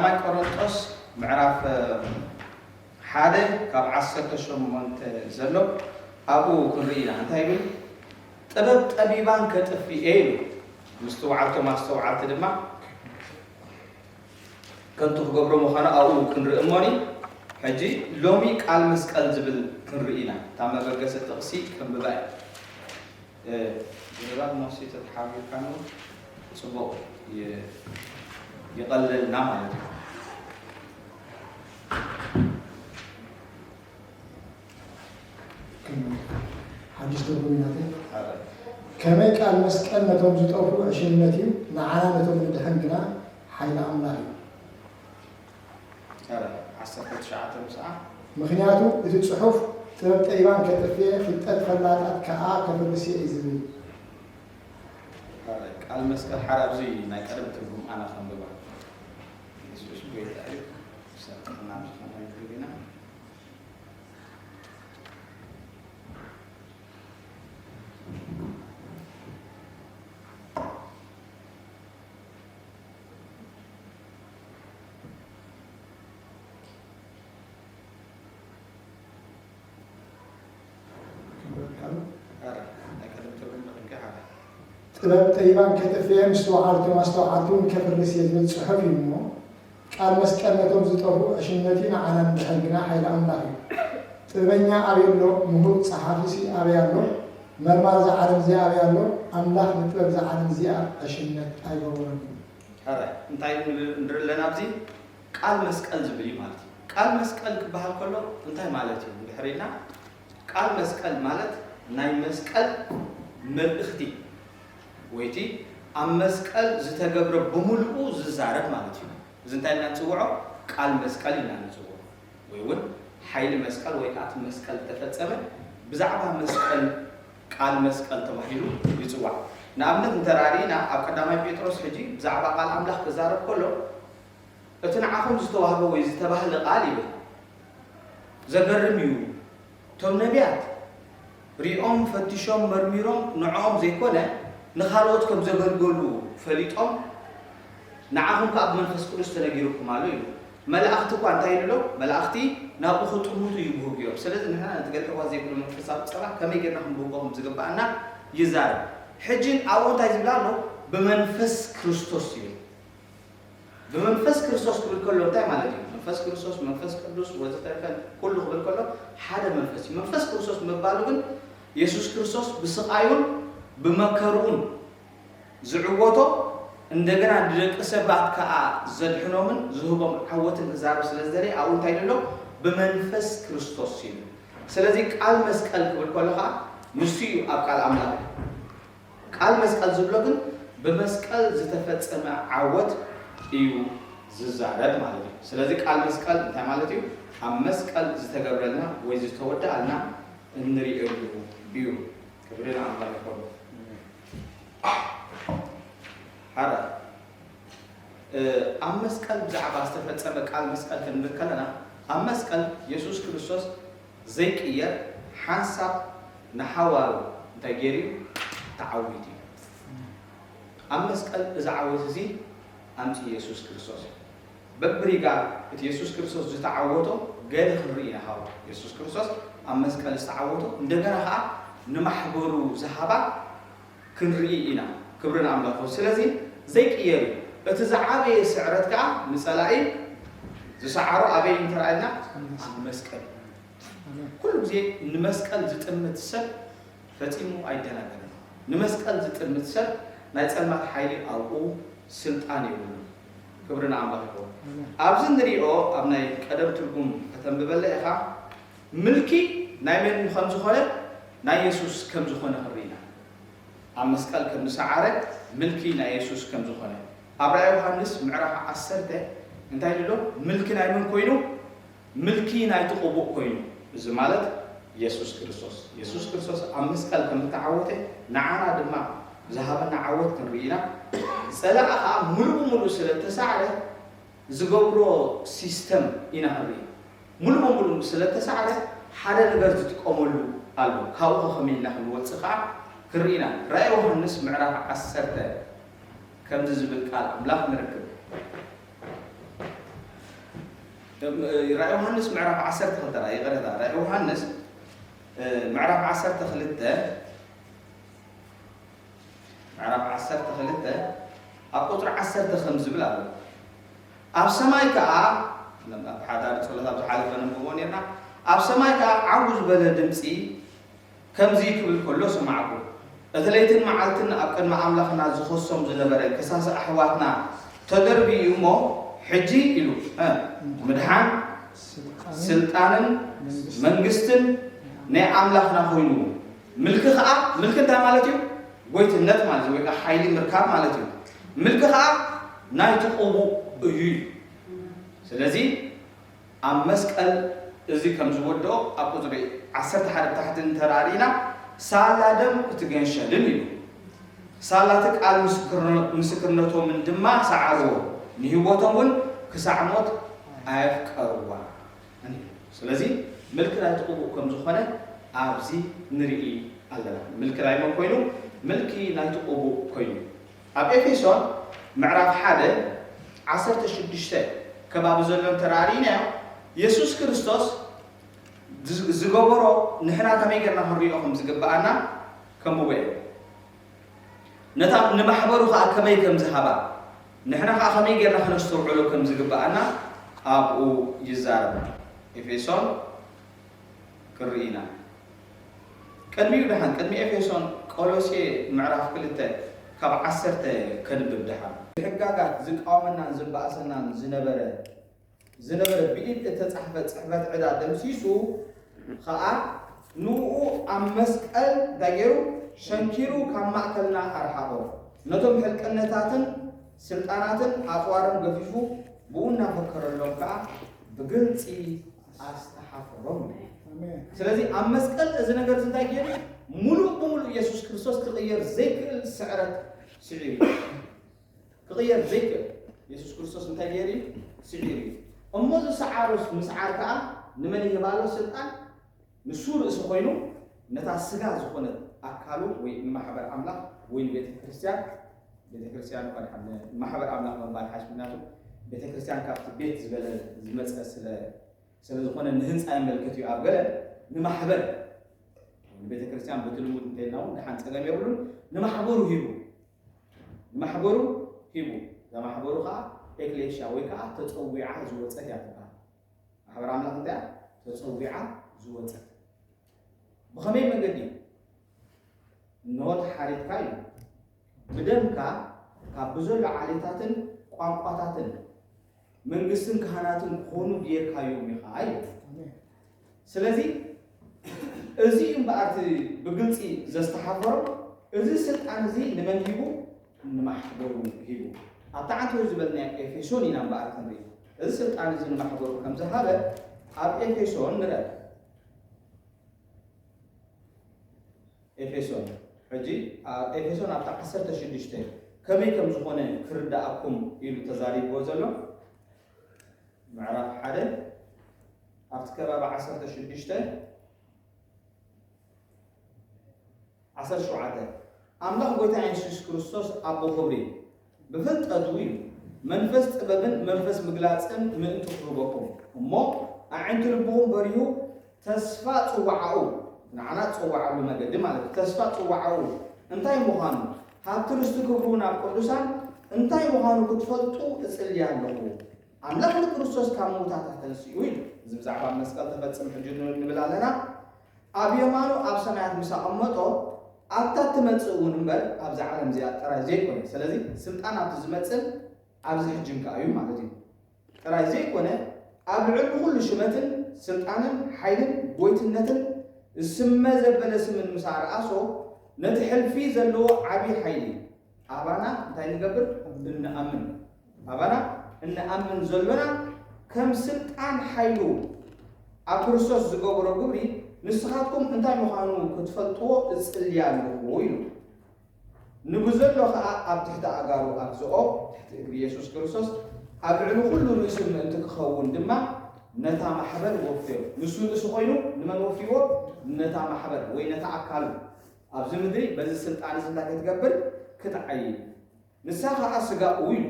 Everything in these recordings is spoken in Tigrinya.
ቀዳማይ ቆሮንጦስ ምዕራፍ ሓደ ካብ ዓሰርተ ሸሞንተ ዘሎ ኣብኡ ክንርኢ ኢና። እንታይ ይብል? ጥበብ ጠቢባን ከጥፍእ እየ ኢሉ፣ ምስትውዓልቶም ኣስተውዓልቲ ድማ ከንቱ ክገብሮ ምዃኑ ኣብኡ ክንርኢ እሞኒ። ሕጂ ሎሚ ቃል መስቀል ዝብል ክንርኢ ኢና። እታ መበገሲ ጥቕሲ ከንብባ እየ። ምናልባት ነፍሲ ተተሓቢርካ ነው ጽቡቕ ይቐለልና ማለት እዩ። ሓድሽ ትርጉም ኢና። ከመይ ቃል መስቀል ነቶም ዝጠፍኡ ዕሽነት እዩ፣ ንዓና ነቶም ንድሕን ግና ሓይሊ ኣምላኽ እዩ። ዓሰርተ ትሽዓተ ምስዓ ምኽንያቱ እቲ ጽሑፍ ጥበብ ጠቢባን ከጥፍእ እየ፣ ፍልጠት ፈላጣት ከኣ ከፍርስ እየ እዩ ዝብል። ቃል መስቀል ሓር ኣብዚ ናይ ቀደም ትርጉም ኣና ከንብባ ንስኡስ ጎይታ እዩ ሰጥና ዝኾነ ግዜና ጥበብ ጠቢባን ከጥፍኤ ምስትውዓልቶም ኣስተውዓልቲ እውን ከፍርስ እየ ዝብል ጽሑፍ እዩ እሞ፣ ቃል መስቀል ነቶም ዝጠፍኡ ዕሽነት እዩ፣ ንዓና ንድሕን ግና ሓይሊ ኣምላኽ እዩ። ጥበበኛ ኣበይ ኣሎ? ምሁር ጸሓፊሲ ኣበይ ኣሎ? መርማሪ እዛ ዓለም እዚኣ ኣበይ ኣሎ? ኣምላኽ ንጥበብ እዛ ዓለም እዚኣ ዕሽነት ኣይገበሮን እዩ። ሕራይ እንታይ ንርኢ ኣለና ኣብዚ ቃል መስቀል ዝብል እዩ ማለት እዩ። ቃል መስቀል ክበሃል ከሎ እንታይ ማለት እዩ እንድሕር ኢልና፣ ቃል መስቀል ማለት ናይ መስቀል መልእኽቲ ወይ እቲ ኣብ መስቀል ዝተገብረ ብምልኡ ዝዛረብ ማለት እዩ። እዚ እንታይ ኢልና ንፅውዖ? ቃል መስቀል ኢልና ንፅውዖ። ወይ እውን ሓይሊ መስቀል ወይ ከዓ እቲ መስቀል ዝተፈፀመ ብዛዕባ መስቀል ቃል መስቀል ተባሂሉ ይፅዋዕ። ንኣብነት እንተራእና ኣብ ቀዳማይ ጴጥሮስ ሕጂ ብዛዕባ ቃል ኣምላኽ ክዛረብ ከሎ እቲ ንዓኹም ዝተዋህበ ወይ ዝተባህለ ቃል ይብል። ዘገርም እዩ። እቶም ነቢያት ሪኦም ፈቲሾም መርሚሮም ንዕኦም ዘይኮነ ንኻልኦት ከም ዘገልገሉ ፈሊጦም ንዓኹም ከዓ ብመንፈስ ቅዱስ ተነጊሩኩም ኣሎ ኢሉ። መላእኽቲ እኳ እንታይ ኢሉ ኣሎ? መላእኽቲ ናብኡ ክጥምቱ ይብህጉ እዮም። ስለዚ ንሕና ነቲ ገለ ሕዋ ዘይብሉ መንፈሳዊ ጸባ ከመይ ጌርና ክንብህጎ ከም ዝግባኣና ይዛረብ። ሕጂ ኣብኡ እንታይ ዝብል ኣሎ? ብመንፈስ ክርስቶስ ይብል። ብመንፈስ ክርስቶስ ክብል ከሎ እንታይ ማለት እዩ? መንፈስ ክርስቶስ፣ መንፈስ ቅዱስ ወዘተርፈ ኩሉ ክብል ከሎ ሓደ መንፈስ እዩ። መንፈስ ክርስቶስ ምባሉ ግን የሱስ ክርስቶስ ብስቓዩን ብመከርኡን ዝዕወቶ እንደገና ንደቂ ሰባት ከዓ ዘድሕኖምን ዝህቦም ዓወትን ክዛረብ ስለ ዝደለየ ኣብኡ እንታይ ይብሎ? ብመንፈስ ክርስቶስ ይብል። ስለዚ ቃል መስቀል ክብል ከሎ ከዓ ንሱ እዩ ኣብ ቃል ኣምላኽ። ቃል መስቀል ዝብሎ ግን ብመስቀል ዝተፈጸመ ዓወት እዩ ዝዛረብ ማለት እዩ። ስለዚ ቃል መስቀል እንታይ ማለት እዩ? ኣብ መስቀል ዝተገብረልና ወይ ዝተወደኣልና እንርእየሉ እዩ። ክብሪ ንኣምላኽ ይኹን። ሓደ ኣብ መስቀል ብዛዕባ ዝተፈጸመ ቃል መስቀል ክንብል ከለና ኣብ መስቀል የሱስ ክርስቶስ ዘይቅየር ሓንሳብ ንሓዋሩ እንታይ ገይሩ እዩ? ተዓዊቱ እዩ። ኣብ መስቀል እዚ ዓወት እዚ ኣምፂኡ የሱስ ክርስቶስ እዩ። በብሪጋ እቲ የሱስ ክርስቶስ ዝተዓወቶ ገለ ክንርኢ ኢና። ካብ የሱስ ክርስቶስ ኣብ መስቀል ዝተዓወቶ እንደገና ከዓ ንማሕበሩ ዝሃባ ክንርኢ ኢና። ክብሪ ንኣምላኽ ይኹን። ስለዚ ዘይቅየር እዩ። እቲ ዝዓበየ ስዕረት ከዓ ንፀላኢ ዝሰዓሮ ኣበይ እንተረኣየና ኣብ መስቀል እዩ። ኩሉ ግዜ ንመስቀል ዝጥምት ሰብ ፈጺሙ ኣይደናገርን። ንመስቀል ዝጥምት ሰብ ናይ ጸልማት ሓይሊ ኣብኡ ስልጣን የብሉን። ክብሪ ንኣምላኽ ይኹን። ኣብዚ ንሪኦ ኣብ ናይ ቀደም ትርጉም ከተንብበለ ኢኻ ምልኪ ናይ መን ከም ዝኾነ ናይ የሱስ ከም ዝኾነ ክንርኢ ኢና። ኣብ መስቀል ከም ዝሰዓረ ምልኪ ናይ የሱስ ከም ዝኾነ ኣብ ራእይ ዮሃንስ ምዕራፍ ዓሰርተ እንታይ ኢሉ ኣሎ? ምልኪ ናይ መን ኮይኑ? ምልኪ ናይቲ ቅቡእ ኮይኑ፣ እዚ ማለት የሱስ ክርስቶስ። የሱስ ክርስቶስ ኣብ መስቀል ከም ዝተዓወተ ንዓና ድማ ዝሃበና ዓወት ክንርኢ ኢና። ጸላኢ ከዓ ሙሉእ ብሙሉእ ስለ እተሳዕረ ዝገብሮ ሲስተም ኢና ክንርኢ። ሙሉእ ብሙሉእ ስለ እተሳዕረ ሓደ ነገር ዝጥቀመሉ ኣሎ። ካብኡ ከመይ ኢልና ክንወፅእ ከዓ ክንርኢ ኢና። ራእይ ዮሃንስ ምዕራፍ ዓሰርተ ከምዚ ዝብል ቃል ኣምላኽ ንረክብ። ራእይ ዮሃንስ ምዕራፍ ዓሰርተ ክልተ ራእይ ይቕረታ። ራእይ ዮሃንስ ምዕራፍ ዓሰርተ ክልተ ምዕራፍ ዓሰርተ ክልተ ኣብ ቁፅሪ ዓሰርተ ከም ዝብል ኣሎ። ኣብ ሰማይ ከዓ ኣብ ሓዳር ፀሎት ኣብ ዝሓለፈ ነንብቦ ነርና። ኣብ ሰማይ ከዓ ዓው ዝበለ ድምፂ ከምዚ ክብል ከሎ ሰማዕኩ፣ እቲ ለይትን መዓልትን ኣብ ቅድሚ ኣምላኽና ዝኸሶም ዝነበረ ከሳሲ ኣሕዋትና ተደርብዩ እሞ፣ ሕጂ ኢሉ፣ እ፣ ምድሓን፣ ስልጣንን መንግስትን ናይ ኣምላኽና ኮይኑ፣ ምልኪ ኸዓ፣ ምልኪ እንታይ ማለት እዩ? ጎይትነት ማለት እዩ፣ ወይ ከዓ ሓይሊ ምርካብ ማለት እዩ። ምልኪ ኸዓ ናይቲ ቅቡእ እዩ እዩ። ስለዚ ኣብ መስቀል እዚ ከም ዝወድኦ ኣብ ቁፅሪ ዓሰርተ ሓደ ብታሕቲ እንተራእና፣ ሳላ ደም እቲ ገንሸልን ኢሉ። ሳላ እቲ ቃል ምስክርነቶምን ድማ ሰዓርዎ፣ ንህይወቶም እውን ክሳዕ ሞት ኣየፍቀርዋ። ስለዚ ምልኪ ናይቲ ቅቡእ ከም ዝኾነ ኣብዚ ንርኢ ኣለና። ምልኪ ናይ መን ኮይኑ? ምልኪ ናይቲ ቅቡእ ኮይኑ። ኣብ ኤፌሶን ምዕራፍ ሓደ ዓሰርተ ሽዱሽተ ከባቢ ዘሎ እንተራእናዮ፣ የሱስ ክርስቶስ ዝገበሮ ንሕና ከመይ ጌርና ክንሪኦ ከም ዝግብኣና ከንብቦ እየ። ነታ ንማሕበሩ ኸዓ ከመይ ከም ዝሃባ፣ ንሕና ኸዓ ከመይ ጌርና ከነስተውዕሎ ከም ዝግብኣና ኣብኡ ይዛረብ። ኤፌሶን ክርኢ ኢና። ቅድሚኡ ደሓን፣ ቅድሚ ኤፌሶን፣ ቆሎሴ ምዕራፍ ክልተ ካብ ዓሰርተ ከንብብ ደሓን። ብሕጋጋት ዝቃወመናን ዝበኣሰናን ዝነበረ፣ ዝነበረ ብኢድ እተጻሕፈ ጽሕፈት ዕዳ ደምሲሱ ኸኣ ንኡ ኣብ መስቀል እንታይ ገይሩ? ሸንኪሩ ካብ ማእከልና ኣርሓቖ። ነቶም ሕልቅነታትን ስልጣናትን ኣጽዋሮም ገፊፉ ብኡ እናፈከረሎም ከኣ ብግልጺ ኣስተሓፈሮም። ኣሜን። ስለዚ ኣብ መስቀል እዚ ነገር እዚ እንታይ ገይሩ? ሙሉእ ብሙሉእ የሱስ ክርስቶስ ክቕየር ዘይክእል ስዕረት ስዒሩ እዩ። ክቕየር ዘይክእል የሱስ ክርስቶስ እንታይ ገይሩ እዩ? ስዒሩ እዩ። እሞ ዝሰዓሮስ ምስዓር ከኣ ንመን ይህብ ኣሎ ስልጣን? ንሱ ርእሲ ኮይኑ ነታ ስጋ ዝኾነት ኣካሉ ወይ ንማሕበር ኣምላኽ ወይ ንቤተ ክርስቲያን፣ ቤተ ክርስቲያን እኳ ድሓን ንማሕበር ኣምላኽ ምባል ሓይሽ፣ ምክንያቱ ቤተ ክርስቲያን ካብቲ ቤት ዝበለ ዝመጸ ስለ፣ ስለ ዝኾነ ንህንጻ ይመልከት እዩ። ኣብ ገለ ንማሕበር፣ ንቤተ ክርስቲያን በቲ ልሙድ እንተኢልና እውን ድሓን ጸገም የብሉን። ንማሕበሩ ሂቡ፣ ንማሕበሩ ሂቡ። እዛ ማሕበሩ ከዓ ኤክሌሽያ ወይ ከዓ ተጸዊዓ ዝወጸት እያ ትበሃል። ማሕበር ኣምላኽ እንታይ እያ? ተጸዊዓ ዝወጸት። ብኸመይ መገዲ? እንሆ ተሓሪድካ እዩ። ብደምካ ካብ ብዘሎ ዓሌታትን ቋንቋታትን መንግስትን ካህናትን ክኾኑ ጌርካዮም ኢኻ እዩ። ኣሜን። ስለዚ እዚ እምበኣር እቲ ብግልጺ ዘስተሓፈሮ፣ እዚ ስልጣን እዚ ንመን ሂቡ? ንማሕበሩ ሂቡ። ኣብታ ዓንተወይ ዝበልናዮ ኤፌሶን ኢና እምበኣር ክንርኢ። እዚ ስልጣን እዚ ንማሕበሩ ከም ዝሃበ ኣብ ኤፌሶን ንርአ። ኤፌሶን፣ ሕጂ ኣብ ኤፌሶን ኣብታ ዓሰርተ ሽዱሽተ ከመይ ከም ዝኾነ ክርዳኣኩም ኢሉ ተዛሪብዎ ዘሎ። ምዕራፍ ሓደ ኣብቲ ከባቢ ዓሰርተ ሽዱሽተ፣ ዓሰርተ ሸውዓተ፣ ኣምላኽ ጎይታ የሱስ ክርስቶስ ኣቦ ክብሪ ብፍልጠቱ እዩ መንፈስ ጥበብን መንፈስ ምግላጽን ምእንቲ ክህበኩም፣ እሞ ኣዒንቲ ልብኹም በሪሁ ተስፋ ጽዋዓኡ፣ ንዓና ዝጽዋዓሉ መገዲ ማለት እዩ። ተስፋ ጽዋዓኡ እንታይ ምዃኑ፣ ሃብቲ ርስቲ ክብሩ ናብ ቅዱሳን እንታይ ምዃኑ ክትፈልጡ እጽሊ ኣለኹ። ኣምላኽ ንክርስቶስ ካብ ምዉታት ኣተንሲኡ እዩ። እዚ ብዛዕባ መስቀል ተፈጽም ሕጂ ንብል ኣለና። ኣብ የማኑ ኣብ ሰማያት ምስ ኣቐመጦ ኣብታ ትመጽእ እውን እምበር ኣብዛ ዓለም እዚኣ ጥራይ ዘይኮነ። ስለዚ ስልጣን ኣብቲ ዝመጽእን ኣብዚ ሕጅን ከኣ እዩ ማለት እዩ። ጥራይ ዘይኮነ ኣብ ልዕሊ ኩሉ ሽመትን ስልጣንን ሓይልን ጎይትነትን ዝስመ ዘበለ ስምን ምስ ኣርኣሶ ነቲ ሕልፊ ዘለዎ ዓቢ ሓይሊ ኣባና እንታይ ንገብር? እንኣምን። ኣባና እንኣምን ዘሎና ከም ስልጣን ሓይሉ ኣብ ክርስቶስ ዝገበሮ ግብሪ ንስኻትኩም እንታይ ምዃኑ ክትፈልጥዎ እጽሊ ኣለኹ ኢሉ። ንብዘሎ ኸኣ ኣብ ትሕቲ ኣእጋሩ ኣግዝኦ፣ ትሕቲ እግሪ የሱስ ክርስቶስ፣ ኣብ ልዕሊ ኩሉ ርእሲ ምእንቲ ክኸውን ድማ ነታ ማሕበር ወፍዮ። ንሱ ርእሲ ኮይኑ ንመን ወፍይዎ? ነታ ማሕበር ወይ ነታ ኣካሉ። ኣብዚ ምድሪ በዚ ስልጣን እዚ እንታይ ክትገብር? ክትዓይይ። ንሳ ኸኣ ስጋኡ ኢሉ።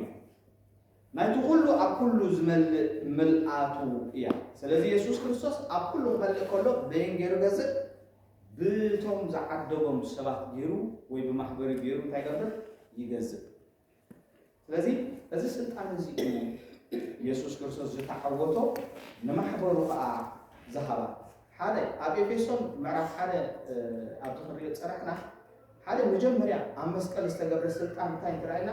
ናይቲ ኩሉ ኣብ ኩሉ ዝመልእ ምልኣቱ እያ። ስለዚ የሱስ ክርስቶስ ኣብ ኩሉ ክመልእ ከሎ በየን ገይሩ ገዝእ? ብቶም ዝዓደጎም ሰባት ገይሩ ወይ ብማሕበሩ ገይሩ እንታይ ይገብር? ይገዝእ። ስለዚ እዚ ስልጣን እዚ እዩ የሱስ ክርስቶስ ዝተዓወቶ ንማሕበሩ ከዓ ዝሃባ። ሓደ ኣብ ኤፌሶን ምዕራፍ ሓደ ኣብ ዝኽሪኦ ፀናሕና ሓደ መጀመርያ ኣብ መስቀል ዝተገብረ ስልጣን እንታይ እንተረኣይና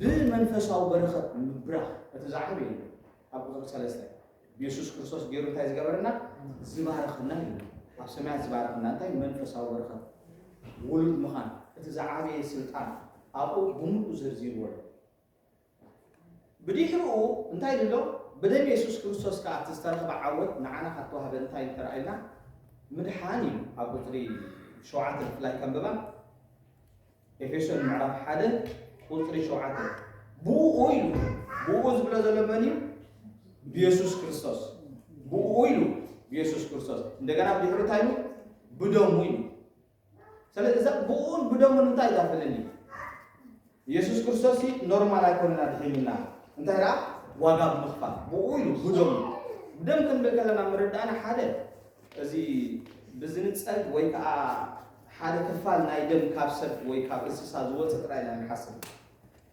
ብመንፈሳዊ በረኸት ምብራኽ እቲ ዝዓበየ እዩ። ኣብ ቁፅሪ ሰለስተ ብየሱስ ክርስቶስ ገይሩ እንታይ ዝገበረና? ዝባረኸና እዩ። ኣብ ሰማያት ዝባረኸና እንታይ? መንፈሳዊ በረኸት ውሉድ ምዃን እቲ ዝዓበየ ስልጣን ኣብኡ ብምሉእ ዘርዚርዎ ኣሎ። ብድሕሪኡ እንታይ ኢሉ ኣሎ? ብደም የሱስ ክርስቶስ ከዓ እቲ ዝተረኽበ ዓወት ንዓና ካብ ተዋህበ እንታይ እንተረኣይና ምድሓን እዩ። ኣብ ቁፅሪ ሸውዓተ ብፍላይ ከንብባ ኤፌሶን ምዕራፍ ሓደ ቁፅሪ ሸውዓተ ብኡ ኢሉ ብኡ ዝብሎ ዘሎ መን እዩ? ብየሱስ ክርስቶስ ብኡ ኢሉ ብየሱስ ክርስቶስ እንደገና ብድሕሪ እንታይ ኢሉ? ብደሙ ኢሉ። ስለዚ እዛ ብኡን ብደሙን እንታይ እያ ትብለኒ? የሱስ ክርስቶስ ሲ ኖርማል ኣይኮነና ድሒኑና እንታይ ደኣ ዋጋ ብምኽፋል ብኡ ኢሉ ብደሙ ብደም ክንብል ከለና ምርዳእና ሓደ እዚ ብዝንፀግ ወይ ከዓ ሓደ ክፋል ናይ ደም ካብ ሰብ ወይ ካብ እንስሳ ዝወፅእ ጥራይ ኢና ንሓስብ።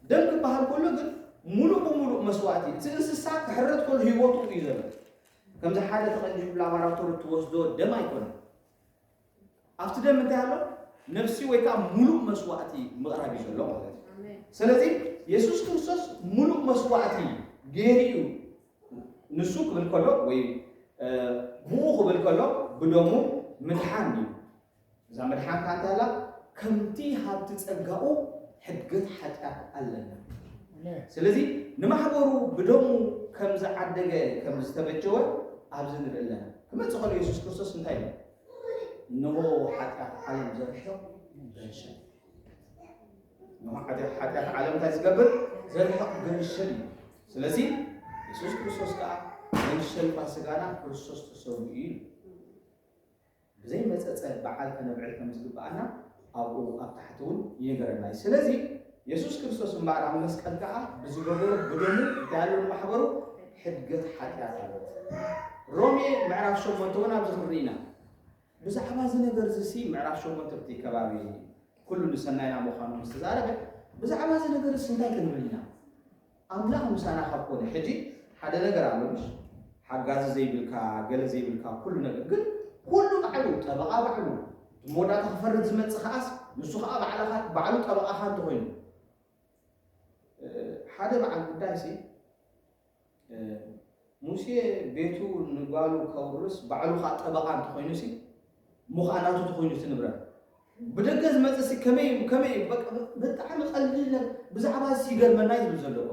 ደም ክበሃል ከሎ ግን ሙሉእ ብሙሉእ መስዋእቲ እቲ እንስሳ ክሕረድ ከሎ ህይወቱ እዩ ዘሎ። ከምዚ ሓደ ተቐንጂቡ ላቦራቶሪ ትወስዶ ደም ኣይኮነን። ኣብቲ ደም እንታይ ኣሎ? ነፍሲ ወይ ከዓ ሙሉእ መስዋእቲ ምቕራብ እዩ ዘሎ ማለት እዩ። ስለዚ የሱስ ክርስቶስ ሙሉእ መስዋእቲ ገይሩ እዩ። ንሱ ክብል ከሎ ወይ ብኡ ክብል ከሎ ብደሙ ምድሓን እዩ። እዛ ምድሓን ከዓ እንታይ ኣላ? ከምቲ ሃብቲ ጸጋኡ ሕድገት ሓጢኣት ኣለና። ስለዚ ንማሕበሩ ብደሙ ከም ዝዓደገ ከም ዝተበጀወ ኣብዚ ንርኢ ኣለና። ክመጽእ ከሎ የሱስ ክርስቶስ እንታይ ኢሉ? እንሆ ሓጢኣት ዓለም ዘርሕቕ ገንሸል። እንሆ ሓጢኣት ዓለም እንታይ ዝገብር? ዘርሕቕ ገንሸል እዩ። ስለዚ የሱስ ክርስቶስ ከዓ ገንሸል ፋሲጋና ክርስቶስ ተሰዊኡ እዩ። ብዘይመጸጸ በዓል ከነብዕል ከም ዝግብኣና ኣብኡ ኣብ ታሕቲ እውን ይነገረና እዩ። ስለዚ የሱስ ክርስቶስ እምበኣር ኣብ መስቀል ከዓ ብዝገበሮ ብደሙ እንታይ ኣሎ ንማሕበሩ? ሕድገት ሓጢኣት ኣሎ። ሮሜ ምዕራፍ ሸሞንተ እውን ኣብዚ ክንርኢ ኢና። ብዛዕባ እዚ ነገር እዚ ሲ ምዕራፍ ሸሞንተ ኣብቲ ከባቢ ኩሉ ንሰናይና ምዃኑ ምስ ተዛረበ ብዛዕባ እዚ ነገር እዚ እንታይ ክንብል ኢና? ኣምላኽ ምሳና ካብ ኮነ ሕጂ ሓደ ነገር ኣሎ ምሽ ሓጋዚ ዘይብልካ ገለ ዘይብልካ ኩሉ ነገር ግን ኩሉ ባዕሉ ጠበቓ ባዕሉ መወዳእታ ክፈርድ ዝመፅእ ከዓስ ንሱ ከዓ ባዕልኻ ባዕሉ ጠበቓኻ እንተኮይኑ ሓደ በዓል ጉዳይ ሲ ሙሴ ቤቱ ንጓሉ ከውርስ ባዕሉ ከዓ ጠበቓ እንተኮይኑ ሲ ምዃናቱ ተኮይኑ እቲ ንብረት ብደገ ዝመፅእ ሲ ከመይ ከመይ ብጣዕሚ ቀሊል ብዛዕባ ሲ ይገርመና ይብል ዘለዎ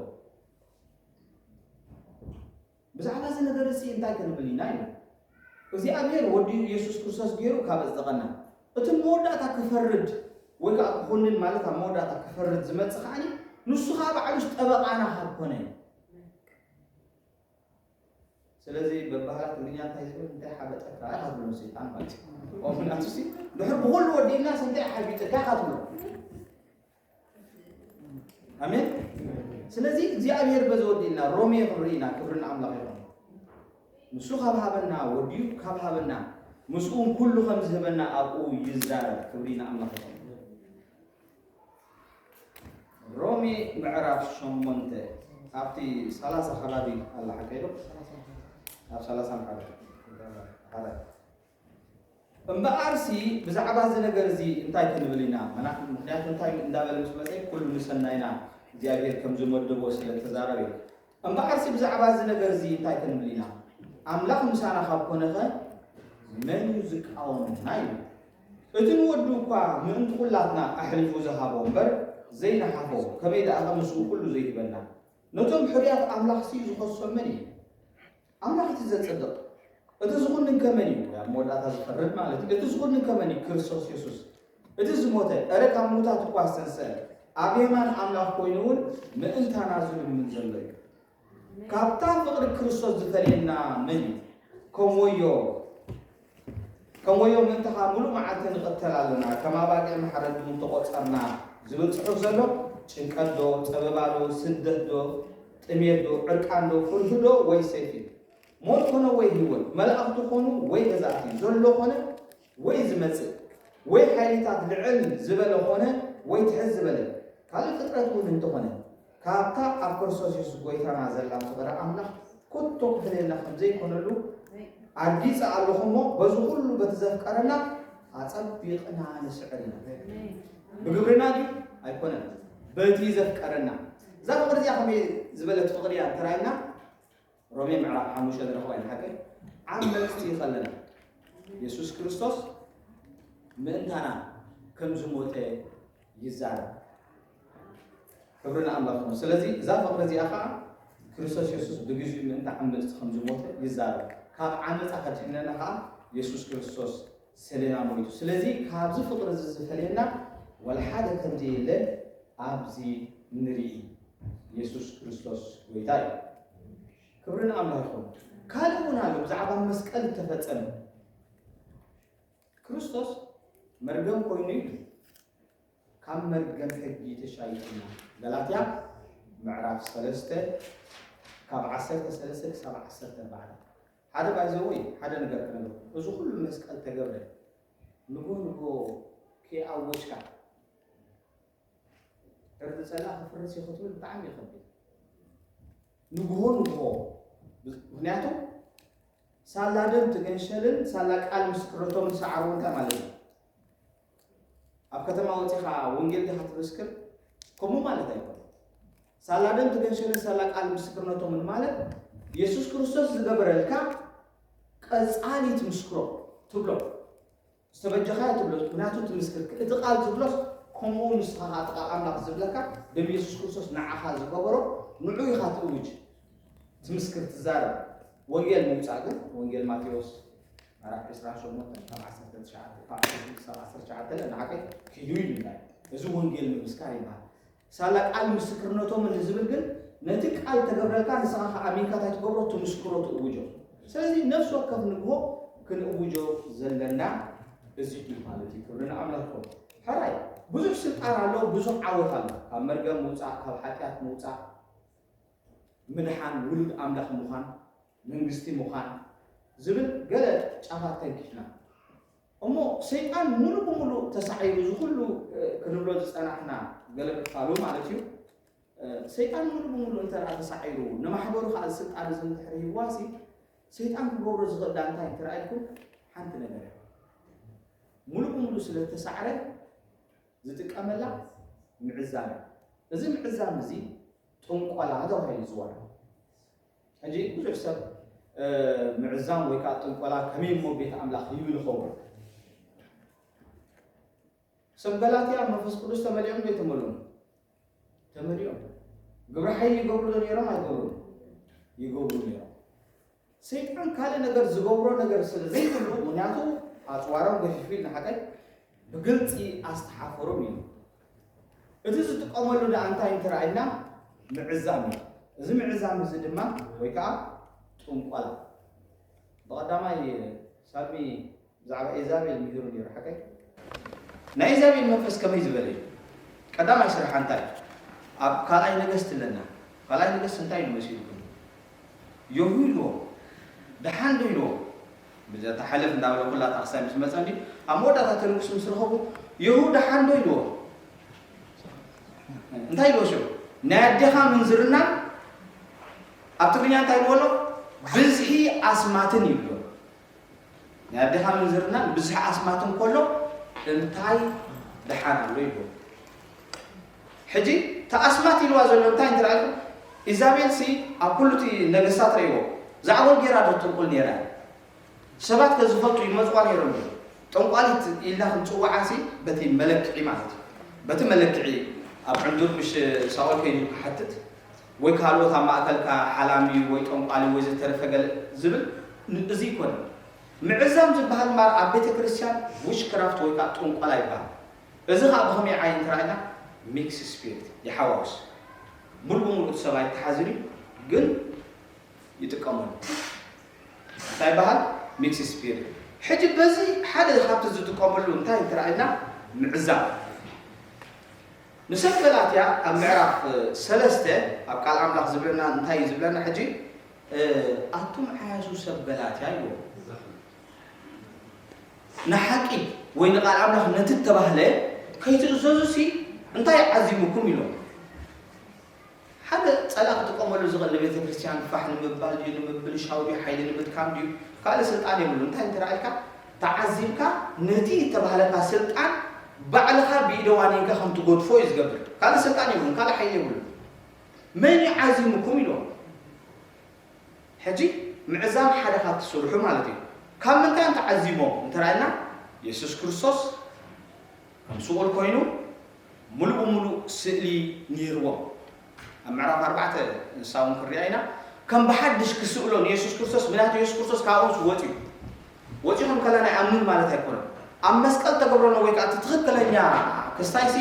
ብዛዕባ እዚ ነገር እዚ እንታይ ክንብል ኢና ኢሉ እግዚኣብሔር ወዲ የሱስ ክርስቶስ ገይሩ ካብ ኣጽደቐና እቲ መወዳእታ ክፈርድ ወይ ከዓ ክኹንን ማለት ኣብ መወዳእታ ክፈርድ ዝመጽእ ከዓኒ ንሱ ከዓ ባዕሉስ ጠበቓና ካብ ኮነ እዩ ስለዚ በባህላ ትግርኛ እንታይ ዝብል እንታይ ሓበጠካ ኢኻ ትብሎ ሰይጣን ማለት እዩ ምክንያቱ ሲ ድሕር ብኩሉ ወዲእናስ እንታይ ሓቢጥካ ኢኻ ትብሎ ኣሜን። ስለዚ እግዚኣብሔር በዚ ወዲእና ሮሜ ክንርኢ ኢና። ክብሪ ንኣምላኽ ይኹን። ንሱ ካብ ሃበና ወዲኡ ካብ ሃበና ምስኡን ኩሉ ከም ዝህበና ኣብኡ ይዛረብ። ክብሪ ንኣምላኽ ይኹን። ሮሜ ምዕራፍ ሸሞንተ ኣብቲ ሰላሳ ከባቢ ኣላ ሓቀይዶ ኣብ ሰላሳ ሓደ ሓደ እምበኣርሲ ብዛዕባ እዚ ነገር እዚ እንታይ ክንብል ኢና? ምክንያቱ እንታይ እንዳበለ ምስ መፀ ኩሉ ንሰናይና እግዚኣብሔር ከም ዝመደቦ ስለ ተዛረበ እምበኣርሲ ብዛዕባ እዚ ነገር እዚ እንታይ ክንብል ኢና? ኣምላኽ ምሳና ካብ ኮነኸ መን እዩ ዝቃወመና ኢሉ እቲ ንወዱ እኳ ምእንቲ ኩላትና ኣሕሊፉ ዝሃቦ እምበር ዘይነሓፎ ከመይ ደኣ ምስኡ ኩሉ ዘይህበና ነቶም ሕርያት ኣምላኽ ሲ ዝኸሶም መን እዩ? ኣምላኽ እቲ ዘጽድቕ እቲ ዝኹንን ከመን እዩ? ኣብ መወዳእታ ዝፈርድ ማለት እዩ። እቲ ዝኹንን ከመን እዩ? ክርስቶስ የሱስ እቲ ዝሞተ እረ ካብ ምዉታት እኳ ዝተንስአ ኣብ የማን ኣምላኽ ኮይኑ እውን ምእንታና ዝልምን ዘሎ እዩ። ካብታ ፍቕሪ ክርስቶስ ዝፈልየና መን እዩ? ከም ወዮ ከም ወዮ ምእንታኻ ሙሉእ መዓልቲ ንቐተል ኣለና፣ ከም ኣባጊዕ መሓረዲ እውን ተቖጸርና ዝብል ጽሑፍ ዘሎ ጭንቀት ዶ፣ ጸበባ ዶ፣ ስደት ዶ፣ ጥሜት ዶ፣ ዕርቃን ዶ፣ ፍርሂ ዶ፣ ወይ ሰይፊ? ሞት ኮነ ወይ ህይወት፣ መላእኽቲ ኮኑ ወይ ገዛእቲ፣ ዘሎ ኮነ ወይ ዝመጽእ፣ ወይ ሓይልታት ልዕል ዝበለ ኮነ ወይ ትሕት ዝበለ፣ ካልእ ፍጥረት እውን እንተኾነ፣ ካብታ ኣብ ክርስቶስ የሱስ ጐይታና ዘላ ፍቕሪ ኣምላኽ ኮቶ ክፈልየና ከም ዘይኮነሉ ኣርጊጸ ኣለኹ እሞ፣ በዚ ኩሉ በቲ ዘፍቀረና ኣጸቢቕና ንስዕር ኢና። ብግብርና ድዩ? ኣይኮነን። በቲ ዘፍቀረና። እዛ ፍቕሪ እዚኣ ከመይ ዝበለት ፍቕሪ እያ እንተ ራእና፣ ሮሜ ምዕራፍ ሓሙሽተ ንረኽባ ኢና። ሓቀይ ዓመጽቲ ከለና የሱስ ክርስቶስ ምእንታና ከም ዝሞተ ይዛረብ። ክብሪ ንኣምላኽ ይኹን። ስለዚ እዛ ፍቕሪ እዚኣ ኸዓ ክርስቶስ የሱስ ብግዜኡ ምእንቲ ዓመጽቲ ከም ዝሞተ ይዛረብ። ካብ ዓመጻ ከድሕነና ኸዓ የሱስ ክርስቶስ ሰሌና ሞይቱ። ስለዚ ካብዚ ፍቕሪ እዚ ዝፈልየና ወላ ሓደ ከም ዘየለ ኣብዚ ንርኢ። የሱስ ክርስቶስ ጐይታ እዩ። ክብሪ ንኣምላኽ ይኹን። ካልእ እውን ኣሎ ብዛዕባ መስቀል እተፈጸመ። ክርስቶስ መርገም ኮይኑ እዩ፣ ካብ መርገም ሕጊ ተሻይጥና። ገላትያ ምዕራፍ ሰለስተ ካብ ዓሰርተ ሰለስተ ክሳብ ዓሰርተ ኣርባዕተ። ሓደ ባይዘወይ ሓደ ነገር ክነግር፣ እዚ ኩሉ መስቀል ተገብረ ንጎ ንጎ ከይኣወጅካ ዕርዲ ጸላእ ክፍርስ እዩ ክትብል ብጣዕሚ ይኸብድ። ንግሆ ንግሆ፣ ምኽንያቱ ሳላ ደም ትገንሸልን ሳላ ቃል ምስክርነቶም ዝሰዓሩ እንታይ ማለት እዩ? ኣብ ከተማ ወፂኻ ወንጌል ዲኻ ትምስክር? ከምኡ ማለት ኣይኮነን። ሳላ ደም ትገንሸልን ሳላ ቃል ምስክርነቶምን ማለት የሱስ ክርስቶስ ዝገበረልካ ቀፃሊ ትምስክሮ ትብሎ። ዝተበጀኻዮ ትብሎ፣ ምኽንያቱ ትምስክር። እቲ ቃል ዝብሎስ ከምኡ ንስኻ ኸዓ እቲ ቃል ኣምላኽ ዝብለካ ደም የሱስ ክርስቶስ ንዓኻ ዝገበሮ ንዑ ኢኻ ትእውጅ፣ ትምስክር፣ ትዛረብ። ወንጌል ምውፃእ ግን ወንጌል ማቴዎስ ምዕራፍ ዕስራን ሸሞንተን ካብ ዓሰርተ ትሽዓተ ካብ ዓሰርተ ስድስተ ክሳብ ዓሰርተ ትሽዓተ ንሓቀይ ኪዱ ይብልና። እዚ ወንጌል ምምስካር ይበሃል። ሳላ ቃል ምስክርነቶም እንድዝብል ግን ነቲ ቃል ተገብረልካ ንስኻ ኸዓ ኣሚንካ እንታይ ትገብሮ? ትምስክሮ፣ ትእውጆ። ስለዚ ነፍሲ ወከፍ ንግሆ ክንእውጆ ዘለና እዚ እዩ ማለት እዩ። ክብሪ ንኣምላኽ ይኹን። ሕራይ ብዙሕ ስልጣን ኣሎ፣ ብዙሕ ዓወት ኣሎ። ካብ መርገም ምውፃእ፣ ካብ ሓጢኣት ምውፃእ፣ ምድሓን፣ ውሉድ ኣምላኽ ምዃን፣ መንግስቲ ምዃን ዝብል ገለ ጫፋት ተንኪፍና። እሞ ሰይጣን ሙሉ ብሙሉ ተሳዒሩ፣ እዚ ኩሉ ክንብሎ ዝጸናሕና ገለ ክፋሉ ማለት እዩ። ሰይጣን ሙሉ ብሙሉ እንተ ደኣ ተሳዒሩ፣ ንማሕበሩ ከኣ እዚ ስልጣን እዚ እንድሕር ሂብዋሲ፣ ሰይጣን ክገብሮ ዝኽእል ደኣ እንታይ እንተ ደኣ ኢልኩም፣ ሓንቲ ነገር እያ። ሙሉ ብሙሉ ስለ ዝተሳዕረ ዝጥቀመላ ምዕዛም እያ። እዚ ምዕዛም እዚ ጥንቆላ ተባሂሉ ይጽዋዕ። ሕጂ ብዙሕ ሰብ ምዕዛም ወይ ከዓ ጥንቆላ ከመይ እሞ ቤት ኣምላኽ ይብል ይኸውን? ሰብ ገላትያ መንፈስ ቅዱስ ተመሊኦም ዶ ኣይተመልኡን? ተመሊኦም። ግብረ ሓይሊ ይገብሩ ዶ ነይሮም? ኣይገብሩን? ይገብሩ ነይሮም። ሰይጣን ካልእ ነገር ዝገብሮ ነገር ስለ ዘይብሉ፣ ምኽንያቱ ኣፅዋሮም ገፊፉ ኢልና ሓቀይ ብግልፂ ኣስተሓፈሮም እዩ። እቲ ዝጥቀመሉ ደኣ እንታይ እንተረኣይና ምዕዛም እዩ። እዚ ምዕዛም እዚ ድማ ወይ ከዓ ጥንቆላ። ብቐዳማይ ሳልሚ ብዛዕባ ኤዛቤል ምሂሩ ነይሩ ሓቀይ። ናይ ኤዛቤል መንፈስ ከመይ ዝበለ እዩ? ቀዳማይ ስርሓ እንታይ? ኣብ ካልኣይ ነገስት ኣለና። ካልኣይ ነገስት እንታይ እዩ መሲልኩም? የሁ ኢልዎ፣ ደሓን ዶ ኢልዎ? ብዘተሓለፍ እንዳበለ ኩላ ታኽሳይ ምስ መጸ እንዲ ኣብ መወዳእታ ተልኩስ ምስ ረኸቡ የሁ ደሓን ዶ ኢልዎ? እንታይ ኢልዎ ሽዑ? ናይ ኣዴኻ ምንዝርና ኣብ ትግርኛ እንታይ ኢልዎ ኣሎ? ብዝሒ ኣስማትን ይብሎ። ናይ ኣዴኻ ምንዝርናን ብዝሒ ኣስማትን ከሎ እንታይ ደሓን ኣሎ ይብሎ። ሕጂ እቲ ኣስማት ኢልዋ ዘሎ እንታይ እንተ ኢልኩም፣ ኢዛቤልሲ ኣብ ኩሉ እቲ ነገስታት ረእይዎ ዛዕጎል ጌራ ዶ ትጥንቁል ነይራ? ሰባት ከዝፈልጡ ይመፅዋ ነይሮም እዮም። ጠንቋሊት ኢልና ክንፅውዓሲ በቲ መለክዒ ማለት እዩ። በቲ መለክዒ ኣብ ዕንዱር ምሽ ሳኦል ከይዱ ክሓትት ወይ ካልኦት ኣብ ማእከልካ ሓላሚ ወይ ጠንቋሊ ወይ ዝተረፈ ገለ ዝብል ን-፣ እዚ ይኮነ። ምዕዛም ዝበሃል ማር ኣብ ቤተ ክርስቲያን ዊችክራፍት ወይ ከዓ ጥንቆላ ይበሃል። እዚ ከዓ ብኸመይ ዓይነት እንተ ረኣይና ሚክስ ስፒሪት ይሓዋውስ። ሙሉ ብሙሉ እቲ ሰብ ኣይተሓዝን እዩ፣ ግን ይጥቀመሉ። እንታይ ይበሃል? ሚክስ ስፒሪት። ሕጂ በዚ ሓደ ካብቲ ዝጥቀመሉ እንታይ እንተ ረኣይና ምዕዛም። ንሰብ ገላትያ ኣብ ምዕራፍ ሰለስተ ኣብ ቃል ኣምላኽ ዝብለና እንታይ እዩ ዝብለና ሕጂ? ኣቱም ዓያሱ ሰብ ገላትያ ይብሎ። ንሓቂ ወይ ንቃል ኣምላኽ ነቲ እተባህለ ከይትእዘዙሲ እንታይ ዓዚሙኩም ኢሎም። ሓደ ጸላ ክጥቀመሉ ዝኽእል ንቤተ ክርስቲያን ፋሕ ንምባል ድዩ፣ ንምብልሻው ድዩ፣ ሓይሊ ንምድካም ድዩ፣ ካልእ ስልጣን የብሉ። እንታይ እንተ ኢልካ ተዓዚብካ ነቲ እተባህለካ ስልጣን ባዕልኻ ብኢደ ዋኒንካ ከም ትጎድፎ እዩ ዝገብር። ካልእ ስልጣን የብሉን፣ ካልእ ሓይሊ የብሉን። መን እዩ ዓዚሙኩም ኢሎም። ሕጂ ምዕዛም ሓደ ካብቲ ስርሑ ማለት እዩ። ካብ ምንታይ እዮም ተዓዚቦም እንተ ረኣና፣ የሱስ ክርስቶስ ከም ስቑል ኮይኑ ሙሉእ ብሙሉእ ስእሊ ነይርዎም። ኣብ ምዕራፍ ኣርባዕተ ንሳ እውን ክንሪኣ ኢና። ከም ብሓድሽ ክስእሎ ንየሱስ ክርስቶስ፣ ምክንያቱ የሱስ ክርስቶስ ካብኦም ወፂኡ። ወፂኡ ከም ከለና ኣይኣምኑን ማለት ኣይኮነን። ኣብ መስቀል ተገብረሎ ወይ ከዓ እቲ ትኽክለኛ ክስታይሲ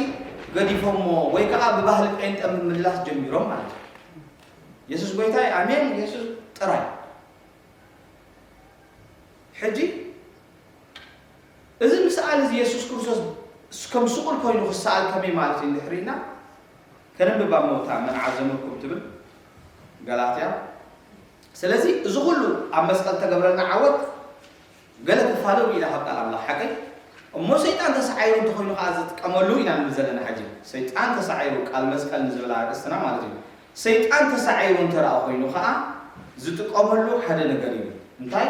ገዲፎሞ ወይ ከዓ ብባህሊ ጴንጠ ምምላስ ጀሚሮም ማለት እዩ። የሱስ ጎይታይ ኣሜን፣ የሱስ ጥራይ። ሕጂ እዚ ምስኣል እዚ የሱስ ክርስቶስ ከም ስቑል ኮይኑ ክሰኣል ከመይ ማለት እዩ እንድሕር ኢልና ከነንብብ ኣብ መውታ መን ዓዘመኩም ትብል ገላትያ። ስለዚ እዚ ኩሉ ኣብ መስቀል ተገብረልና ዓወት ገለ ክፋለው ኢና ካብ ቃል ኣምላኽ ሓቀይ። እሞ ሰይጣን ተሰዓይሩ እንተኮይኑ ከዓ ዝጥቀመሉ ኢና ንብል ዘለና። ሕጂ ሰይጣን ተሰዓይሩ ቃል መስቀል ንዝብል ኣርእስትና ማለት እዩ። ሰይጣን ተሳዒሩ እንተ ደኣ ኮይኑ ኸኣ ዝጥቀመሉ ሓደ ነገር እዩ። እንታይ?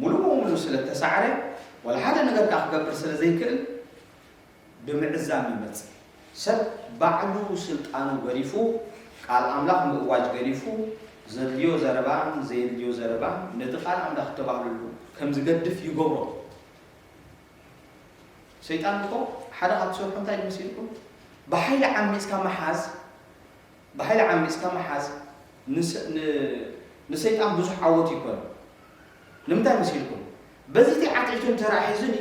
ሙሉ ብሙሉ ስለ እተሳዕረ፣ ዋላ ሓደ ነገር ከኣ ክገብር ስለ ዘይክእል ብምዕዛም ይመጽእ። ሰብ ባዕሉ ስልጣኑ ገዲፉ፣ ቃል ኣምላኽ ምእዋጅ ገዲፉ፣ ዘድልዮ ዘረባን ዘየድልዮ ዘረባን ነቲ ቃል ኣምላኽ እተባህለሉ ከም ዝገድፍ ይገብሮ። ሰይጣን እኮ ሓደ ካብ ዝሰርሖ እንታይ እዩ መሲልኩም? ብሓይሊ ዓሚጽካ ምሓዝ፣ ብሓይሊ ዓሚጽካ ምሓዝ ንስ-፣ ን-፣ ንሰይጣን ብዙሕ ዓወት ይኮን። ንምንታይ መሲልኩም? በዚ እቲ ዓትዒቱ እንተ ደኣ ሒዙኒ፣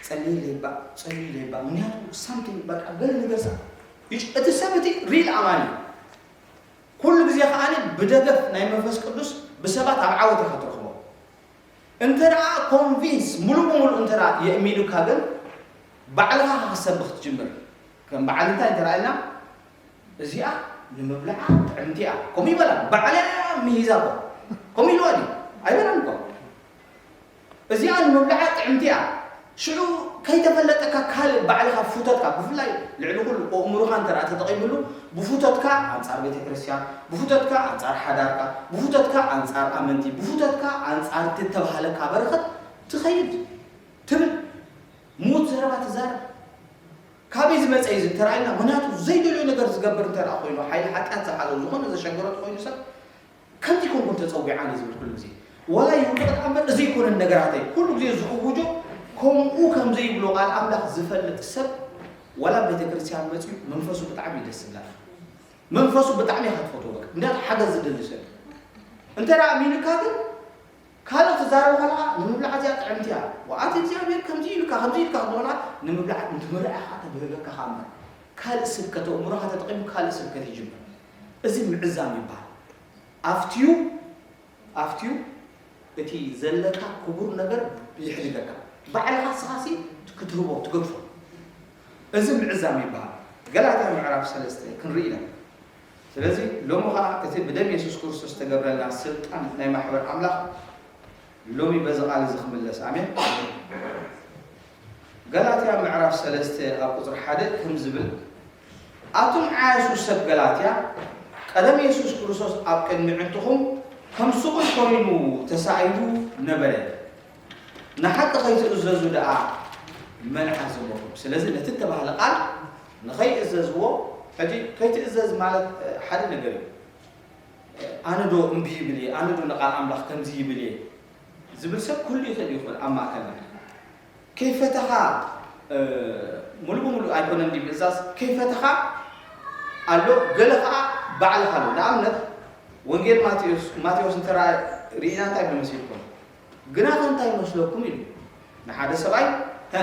ጸልየለይ እባ፣ ጸልየለይ እባ፣ ምክንያቱ ሳምቲንግ በቃ ገለ ነገር ሳ-፣ ይጭ-፣ እቲ ሰብ እቲ ሪል ኣማኒ እዩ። ኩሉ ግዜ ከኣ ብደገፍ ናይ መንፈስ ቅዱስ ብሰባት ኣብ ዓወት ኢኻ ትረኽቦ። እንተ ደኣ ኮንቪንስ ሙሉእ ብሙሉእ እንተ ደኣ የእሚኑካ ግን ባዕልኻ ክትሰብኽ ትጅምር። ከም በዓል እንታይ እንተ ደኣ ኢልና፣ እዚኣ ንምብልዓ ጥዕምቲ እያ። ከምኡ ይበላ። ባዕላ እያ ምሂዛ እኮ። ከምኡ ኢልዋ ድዩ? ኣይበላን እኮ። እዚኣ ንምብልዓ ጥዕምቲ እያ። ሽዑ ከይተፈለጠካ ካልእ ባዕልኻ ብፍቶትካ፣ ብፍላይ ልዕሊ ኩሉ ኣእምሮኻ እንተ ደኣ ተጠቒምሉ፣ ብፍቶትካ ኣንጻር ቤተ ክርስቲያን፣ ብፍቶትካ ኣንጻር ሓዳርካ፣ ብፍቶትካ ኣንጻር ኣመንቲ፣ ብፍቶትካ ኣንጻር እቲ እተባህለካ በረኸት ትኸይድ ትብል። ምዉት ዘረባ ትዛረብ። ካበይ ዝመጸ እዩ እዚ እንተ ደኣ ኢልና፣ ምኽንያቱ ዘይደልዮ ነገር ዝገብር እንተ ደኣ ኮይኑ፣ ሓይሊ ሓጢኣት ዝሓዞ ዝኾነ ዘሸገሮ እንተ ኮይኑ ሰብ፣ ከምዚ ኮንኩን ተጸዊዓኒ ዝብል ኩሉ ግዜ። ዋላ ይውደቕ ደኣ እምበር፣ እዚ ኣይኮነን ነገራተይ። ኩሉ ግዜ ዝእውጆ ከምኡ ከም ዘይብሎ ቃል ኣምላኽ ዝፈልጥ ሰብ፣ ዋላ ቤተ ክርስቲያን መጺኡ መንፈሱ ብጣዕሚ እዩ ደስ ዝብለካ። መንፈሱ ብጣዕሚ እያ ክትፈትዎ፣ በቃ። ምክንያቱ ሓገዝ ዝደሊ ሰብ እዩ። እንተ ደኣ ኣሚኑካ ግን፣ ካልእ ትዛረብ ከለኻ ንምብላዕ እዚኣ ጥዕምቲ እያ። ወኣቲ እግዚኣብሔር ከምዚ ኢሉካ፣ ከምዚ ኢልካ ክትብሎ ከለኻ ንምብላዕ እንትምርዕኻ ተብህገካ ከኣ እምበር፣ ካልእ ስብከት፣ ኣእምሮኻ ተጠቒሙ ካልእ ስብከት ይጅምር። እዚ ምዕዛም ይበሃል። ኣፍትዩ፣ ኣፍትዩ እቲ ዘለካ ክቡር ነገር ይሕድገካ። ባዕልኻ ንስኻሲ ክትህቦ፣ ትገድፎ። እዚ ምዕዛም ይበሃል። ገላትያ ምዕራፍ ሰለስተ ክንርኢ ኢና። ስለዚ ሎሚ ኸኣ እቲ ብደም የሱስ ክርስቶስ ዝተገብረልና ስልጣን ናይ ማሕበር ኣምላኽ ሎሚ በዚ ቃል እዚ ክምለስ። ኣሜን። ገላትያ ምዕራፍ ሰለስተ ኣብ ቁጽሪ ሓደ ከም ዝብል፣ ኣቱም ዓያሹ ሰብ ገላትያ፣ ቀደም የሱስ ክርስቶስ ኣብ ቅድሚ ኣዕንትኹም ከም ስቑል ኮይኑ ተሳኢሉ ነበረ። ንሓቂ ከይትእዘዙ ደኣ መን ዓዘበኩም? ስለዚ ነቲ እተባህለ ቃል ንኸይእዘዝዎ፣ ሕጂ ከይትእዘዝ ማለት፣ እ፣ ሓደ ነገር እዩ። ኣነ ዶ እምቢ ይብል እየ? ኣነ ዶ ንቓል ኣምላኽ ከምዚ ይብል እየ? ዝብል ሰብ ክህሉ ይኽእል እዩ፣ ይኽእል ኣብ ማእከልና። ከይፈተኻ፣ እ፣ ሙሉ ብሙሉ ኣይኮነን ድዩ ምእዛዝ? ከይፈተኻ ኣሎ፣ ገለ ኸኣ ባዕልኻ ኣሎ። ንኣብነት፣ ወንጌል ማቴዎስ፣ ማቴዎስ እንተ ርኢና እንታይ ይብል መሲልኩም? ግናኸ እንታይ ይመስለኩም ኢሉ ንሓደ ሰብኣይ፣ ሀ፣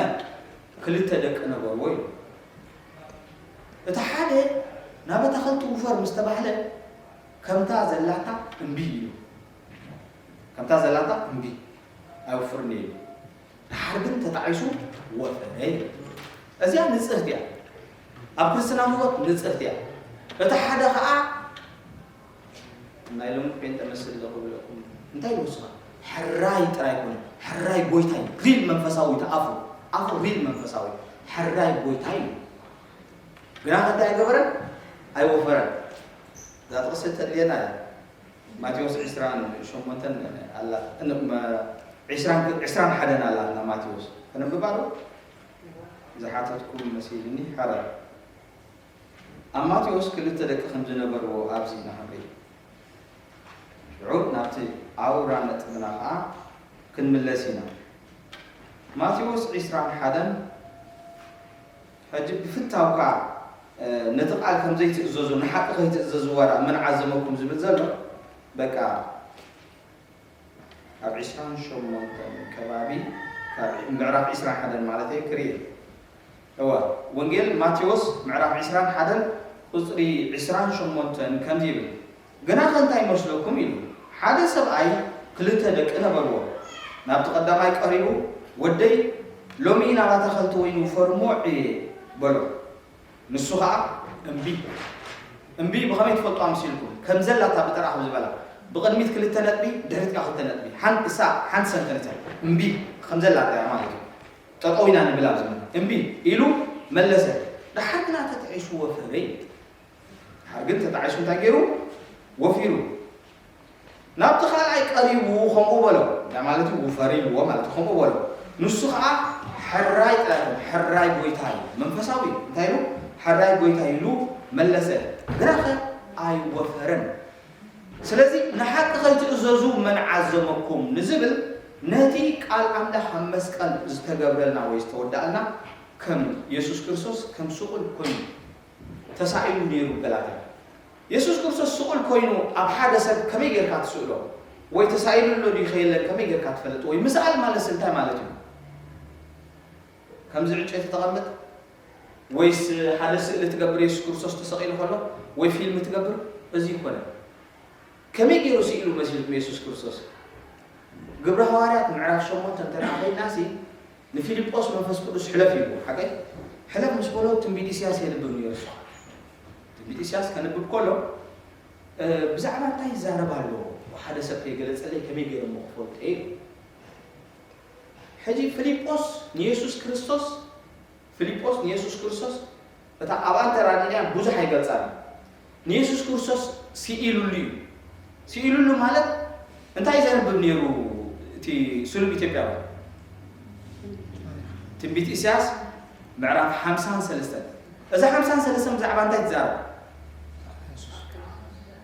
ክልተ ደቂ ነበርዎ ኢሉ። እቲ ሓደ ናብ ኣታኽልቲ ውፈር ምስ ተባህለ፣ ከምታ ዘላታ እምቢ ኢሉ። ከምታ ዘላታ እምቢ፣ ኣይውፍርን እየ ኢሉ። ደሓር ግን ተጣዒሱ ወፈረ ኢሉ። እዚኣ ንጽህቲ እያ። ኣብ ክርስትና ህይወት ንጽርቲ እያ። እቲ ሓደ ኸኣ ናይ ሎሚ ጴንጠ መስል ዶ ክብለኩም እንታይ ይወስኻ? ሕራይ ጥራይ ኮነ፣ ሕራይ ጎይታይ፣ ሪል መንፈሳዊ፣ እቲ ኣፉ፣ ኣፉ ሪል መንፈሳዊ፣ ሕራይ ጎይታይ እዩ። ግና ከ እንታይ ኣይገበረን? ኣይወፈረን። እዛ ጥቕሲ ተድልየና እያ። ማቴዎስ ዕስራን ሸሞንተን ኣላ፣ እን-፣ መ-፣ ዕስራን፣ ዕስራን ሓደን ኣላትና ማቴዎስ። ከነንብባ ዶ? ዝሓተትኩም መሲልኒ፣ ሓራ። ኣብ ማቴዎስ ክልተ ደቂ ከም ዝነበርዎ ኣብዚ ንኽንርኢ። ሽዑ ናብቲ ኣውራ ነጥብና ኸኣ ክንምለስ ኢና። ማቴዎስ ዕስራን ሓደን፣ ሕጂ ብፍታውካ፣ እ፣ ነቲ ቃል ከም ዘይትእዘዙ፣ ንሓቂ ከይትእዘዝዋ ደኣ መን ዓዘመኩም ዝብል ዘሎ፣ በቃ፣ ኣብ ዕስራን ሸሞንተን ከባቢ፣ ካብ ምዕራፍ ዕስራን ሓደን ማለተይ ክርኢ። እወ፣ ወንጌል ማቴዎስ ምዕራፍ ዕስራን ሓደን ቁጽሪ ዕስራን ሸሞንተን ከምዚ ይብል፣ "ግናኸ እንታይ ይመስለኩም?" ኢሉ። ሓደ ሰብኣይ ክልተ ደቂ ነበርዎ። ናብቲ ቀዳማይ ቀሪቡ፣ "ወደይ፣ ሎሚ ናብ ኣታኸልቲ ወይኒ ውፈርሞ እየ" በሎ። ንሱ ኸኣ፣ "እምቢ፣ እምቢ፣ ብኸመይ ትፈልጡ ኣምሲልኩም? ከም ዘላ እታ ብጥራ" ከም ዝበላ፣ ብቕድሚት ክልተ ነጥቢ፣ ድሕሪት ከኣ ክልተ ነጥቢ። ሓንቲ፣ እሳ ሓንቲ ሰንተንስ እያ። "እምቢ፣ ከም ዘላ እያ" ማለት እዩ። "ጠጠው ኢና ንብል ኣብዚ፣ እምቢ" ኢሉ መለሰ። ደሓር ግና ተጣዒሱ ወፈረ። ደሓር ግን ተጣዒሱ እንታይ ገይሩ? ወፊሩ። ናብቲ ካልኣይ ቀሪቡ ከምኡ በሎ። እንታይ ማለት እዩ? ውፈር ኢልዎ ማለት እዩ። ከምኡ በሎ። ንሱ ኸኣ፣ "ሕራይ ጥራይ፣ ሕራይ ጎይታይ" እዩ። መንፈሳዊ እዩ። እንታይ ኢሉ? "ሕራይ ጎይታይ" ኢሉ መለሰ። ግናኸ ኣይወፈረን። ስለዚ፣ "ንሓቂ ከይትእዘዙ መን ዓዘመኩም?" ንዝብል፣ ነቲ ቃል ኣምላኽ ኣብ መስቀል ዝተገብረልና ወይ ዝተወዳእልና፣ ከም የሱስ ክርስቶስ ከም ስቑል ኮይኑ ተሳኢሉ ነይሩ። ገላትያ። የሱስ ክርስቶስ ስቑል ኮይኑ ኣብ ሓደ ሰብ ከመይ ጌርካ ትስእሎ? ወይ ተሳኢሉ ኣሎ ድዩ ከየለን ከመይ ጌርካ ትፈልጥ? ወይ ምስኣል ማለት እንታይ ማለት እዩ? ከምዚ ዕንጨይቲ ተቐምጥ? ወይስ ሓደ ስእሊ ትገብር የሱስ ክርስቶስ ተሰቒሉ ከሎ? ወይ ፊልም ትገብር? እዚ ይኮነ። ከመይ ገይሩ ስኢሉ መሲልኩም የሱስ ክርስቶስ? ግብረ ሃዋርያት ምዕራፍ ሸሞንተ እንተ ደኣ ኸይድናሲ፣ ንፊልጶስ መንፈስ ቅዱስ ሕለፍ ኢልዎ፣ ሓቀይ? ሕለፍ ምስ በሎ ትንቢት ኢሳያስ የንብብ ነይሩ እሱ። ትንቢት ኢሳያስ ከንብብ ከሎ፣ እ፣ ብዛዕባ እንታይ ይዛረብ ኣሎ? ሓደ ሰብ ከይገለጸለይ ከመይ ገይረ እሞ ክፈልጦ? ሕጂ ፊልጶስ ንየሱስ ክርስቶስ፣ ፊልጶስ ንየሱስ ክርስቶስ፣ እታ ኣብኣ እንተ ራዲእናያ ብዙሕ ኣይገልጻን። ንየሱስ ክርስቶስ ስኢሉሉ እዩ። ስኢሉሉ ማለት እንታይ ዘንብብ ነይሩ እቲ ስሉብ ኢትዮጵያዊ? ትንቢት ኢሳያስ ምዕራፍ ሓምሳን ሰለስተን። እዛ ሓምሳን ሰለስተን ብዛዕባ እንታይ ትዛረብ?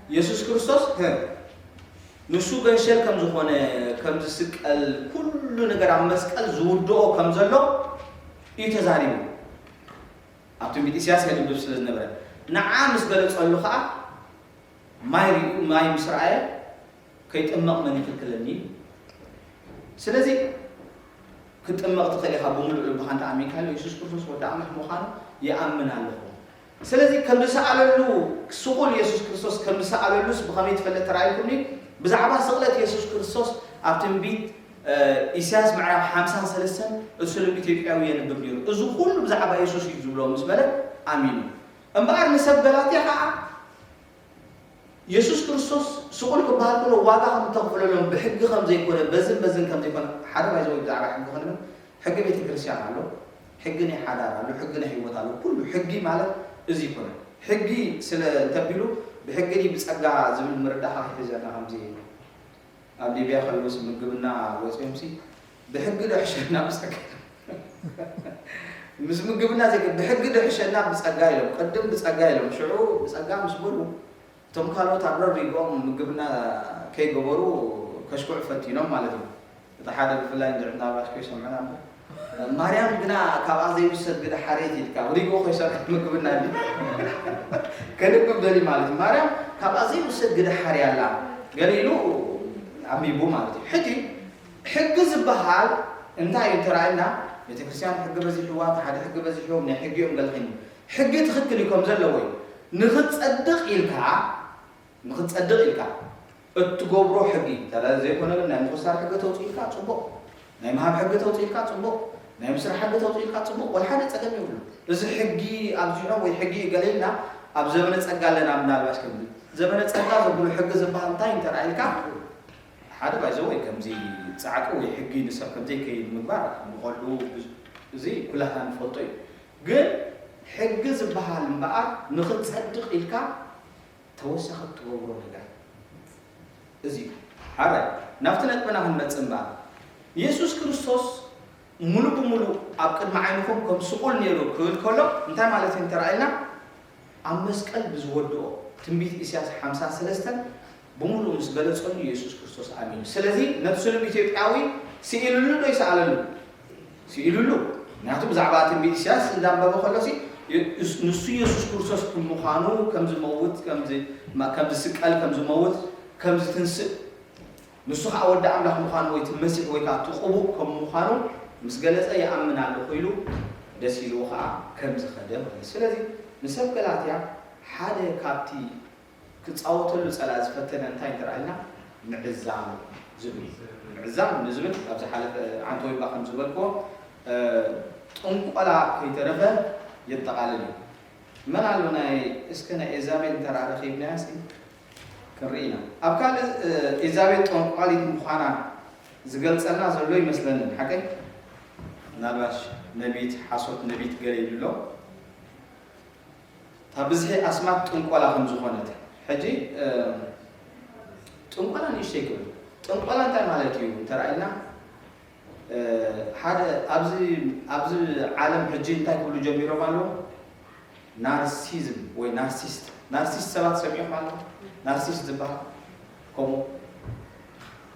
የሱስ ክርስቶስ፣ ህ፣ ንሱ ገንሸል ከም ዝኾነ፣ ከም ዝስቀል፣ ኩሉ ነገር ኣብ መስቀል ዝውድኦ ከም ዘሎ እዩ ተዛሪቡ። ኣብ ትንቢት ኢሳያስ የንብብ ስለ ዝነበረ፣ ንዓ ምስ ገለጸሉ ኸኣ፣ ማይ ሪኡ፣ ማይ ምስ ረኣየ፣ "ከይጥመቕ መን ይኽልክለኒ?" ስለዚ፣ ክትጥመቕ ትኽእል ኢኻ፣ ብምሉእ ልብኻ እንተ ኣሚንካዮ፣ የሱስ ክርስቶስ ወዲ ኣምላኽ ምዃኑ ይኣምን ኣለኹ። ስለዚ፣ ከም ዝሰኣለሉ፣ ስቑል የሱስ ክርስቶስ ከም ዝሰኣለሉስ ብኸመይ ትፈልጥ ተራእዩኩምኒ? ብዛዕባ ስቕለት የሱስ ክርስቶስ ኣብ ትንቢት፣ እ፣ ኢሳያስ ምዕራፍ ሓምሳን ሰለስተን፣ እቲ ስሉብ ኢትዮጵያዊ የንብብ ነይሩ። እዚ ኩሉ ብዛዕባ የሱስ እዩ ዝብሎ ምስ በለ ኣሚኑ። እምበኣር ንሰብ ገላትያ ኸኣ፣ የሱስ ክርስቶስ ስቑል ክበሃል ከሎ ዋጋ ከም እተኽፍለሎም ብሕጊ ከም ዘይኮነ፣ በዝን በዝን ከም ዘይኮነ፣ ሓደ ባይዘወይ ብዛዕባ ሕጊ ክንብል፣ ሕጊ ቤተ ክርስቲያን ኣሎ፣ ሕጊ ናይ ሓዳር ኣሎ፣ ሕጊ ናይ ህይወት ኣሎ። ኩሉ ሕጊ ማለት እዚ ይኮነ። ሕጊ ስለ እንተቢሉ ብሕጊ ድዩ ብጸጋ ዝብል ምርዳእ ከይሕዘና ከምዚ ኣብ ሊብያ ከለውስ ምግብና ወጺኦምሲ ብሕጊ ዶ ሕሸና ብጸጋ ምስ ምግብና ዘይ ብሕጊ ዶ ሕሸና ብጸጋ ኢሎም፣ ቅድም ብጸጋ ኢሎም፣ ሽዑ ብጸጋ ምስ በሉ፣ እቶም ካልኦት ኣብ ረር ሪግኦም ምግብና ከይገበሩ ከሽኩዑ ፈቲኖም ማለት እዩ። እቲ ሓደ ብፍላይ እንድዒ እናባሽ ከይሰምዑና እምበር፣ "ማርያም ግና ካብኣ ዘይውሰድ ግደ ሓርየት" ኢልካ ሪግኦ ከይሰርሕ ምግብና እንዲ ከንብብ ደልዩ ማለት እዩ። "ማርያም ካብኣ ዘይውሰድ ግደ ሓርያ ኣላ" ገለ ኢሉ ኣንቢቡ ማለት እዩ። ሕጂ ሕጊ ዝበሃል እንታይ እዩ እንተረኣየና፣ ቤተክርስትያን ሕጊ በዚሕዋ፣ እቲ ሓደ ሕጊ በዚሕዎም፣ ናይ ሕጊኦም ገለ ኮይኑ፣ ሕጊ ትኽክል እዩ ከም ዘለዎ እዩ። ንኽትጸድቕ ኢልካ፣ ንኽትጸድቕ ኢልካ እትገብሮ ሕጊ፣ እንተ ዘይኮነ ግን ናይ ምኹስታር ሕጊ ተውጽእ ኢልካ ጽቡቕ፣ ናይ ምሃብ ሕጊ ተውጽእ ኢልካ ጽቡቕ፣ ናይ ምስራሕ ሕጊ ተውፅኢልካ ፅቡቕ፣ ወላ ሓደ ፀገም የብሉ። እዚ ሕጊ ኣብዚሖም ወይ ሕጊ ገለ ኢልና ኣብ ዘመነ ፀጋ ኣለና። ምናልባሽ ከም ዘመነ ፀጋ ዘብሉ ሕጊ ዝበሃል እንታይ እንተረኣ ኢልካ፣ ሓደ ባይዘ ወይ ከምዚ ፃዕቂ ወይ ሕጊ ንሰብ ከምዘይከይድ ምግባር ንቐልዱ፣ እዚ ኩላትና ንፈልጦ እዩ። ግን ሕጊ ዝበሃል እምበኣር ንኽትፀድቕ ኢልካ ተወሳኺ ትገብሮ ነገር እዚ እዩ። ሓራይ ናብቲ ነጥብና ክንመጽእ እምበኣር፣ የሱስ ክርስቶስ ሙሉእ ብሙሉእ ኣብ ቅድሚ ዓይንኹም ከም ስቑል ነይሩ ክብል ከሎ እንታይ ማለት እዩ እንተረኣይና፣ ኣብ መስቀል ብዝወድኦ ትንቢት ኢሳያስ ሓምሳ ሰለስተ ብምሉእ ምስ ገለጸሉ የሱስ ክርስቶስ ኣሚኑ። ስለዚ ነቲ ስሉብ ኢትዮጵያዊ ስኢሉሉ ዶ ይሰኣለሉ? ስኢሉሉ። ምክንያቱ ብዛዕባ ትንቢት ኢሳያስ እንዳንበበ ከሎሲ ንሱ የሱስ ክርስቶስ ከም ምዃኑ፣ ከም ዝመውት፣ ከም ዝ-፣ ከም ዝስቀል፣ ከም ዝመውት፣ ከም ዝትንስእ፣ ንሱ ከዓ ወዲ ኣምላኽ ምዃኑ ወይ እቲ መሲሕ ወይ ከዓ እቲ ቅቡእ ከም ምዃኑ ምስ ገለጸ ይኣምን ኣለኹ ኢሉ ደስ ኢልዎ ከዓ ከም ዝኸደ ማለት እዩ። ስለዚ ንሰብ ገላትያ ሓደ ካብቲ ክጻወተሉ ጸላኢ ዝፈተነ እንታይ እንተረኣልና ምዕዛም ዝብል እዩ። ምዕዛም ንዝብል ኣብ ዝሓለፈ ዓንተወይባ ከም ዝበልክዎ፣ እ፣ ጥንቆላ ከይተረፈ የጠቓልል እዩ። መን ኣሎ ናይ እስከ ናይ ኤዛቤል እንተረኣ ረኺብናያ ሲ ክንርኢ ኢና። ኣብ ካልእ፣ እ፣ ኤዛቤል ጠንቋሊት ምዃና ዝገልጸልና ዘሎ ይመስለኒ። ሓቀይ? ምናልባሽ ነቢት፣ ሓሶት ነቢት ገለ ይብሎ። እታ ብዝሒ ኣስማት ጥንቆላ ከም ዝኾነት። ሕጂ፣ እ፣ ጥንቆላ ንእሽተይ ክብል። ጥንቆላ እንታይ ማለት እዩ እንተረኣይና፣ እ፣ ሓደ ኣብዚ፣ ኣብዚ ዓለም ሕጂ እንታይ ክብሉ ጀሚሮም ኣለዉ? ናርሲዝም ወይ ናርሲስት። ናርሲስት ሰባት ሰሚዕኹም ኣለኹም? ናርሲስት ዝበሃል ከምኡ።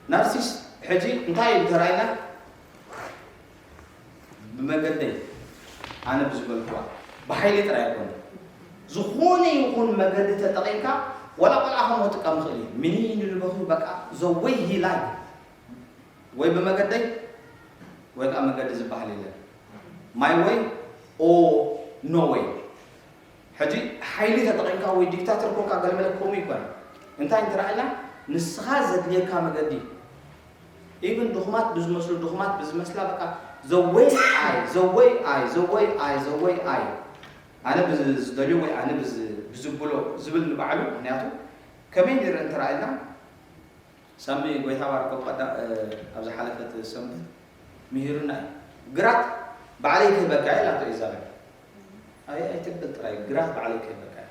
ናርሲስት ሕጂ እንታይ እዩ እንተረኣይና፣ ብመገደይ ኣነ ብዝበልኩዋ ብሓይሊ ጥራይ ኣይኮነ። ዝኾነ ይኹን መገዲ ተጠቒምካ ዋላ ቆልዓ ከም ክጥቀም ይኽእል እዩ። ሚኒን ንልበኹ በቃ the way he like ወይ ብመገደይ ወይ ከዓ መገዲ ዝበሃል የለን። My way or no way። ሕጂ ሓይሊ ተጠቒምካ ወይ ዲክታተር ኮንካ ገለመለ ከምኡ ይኮነ። እንታይ እንተረኣይና ንስኻ ዘድልየካ መገዲ ኢቭን ድኹማት ብዝመስሉ ድኹማት ብዝመስላ በቃ the way I the way I the way I the way I ኣነ ብዝደልዮ ወይ ኣነ ብዝ- ብዝብሎ ዝብል ንባዕሉ ምክንያቱ ከመይ ነይረ እንተረኣይና ሳሚ ጎይታ ባርኮ ቀዳ ኣብ ዝሓለፈት ሰንበት ምሂሩና እዩ። ግራት ባዕለይ ክህበካ እየ ኢላቶ ኢዛቤል። ኣይ ኣይትብል ጥራይ ግራት ባዕለይ ክህበካ እየ።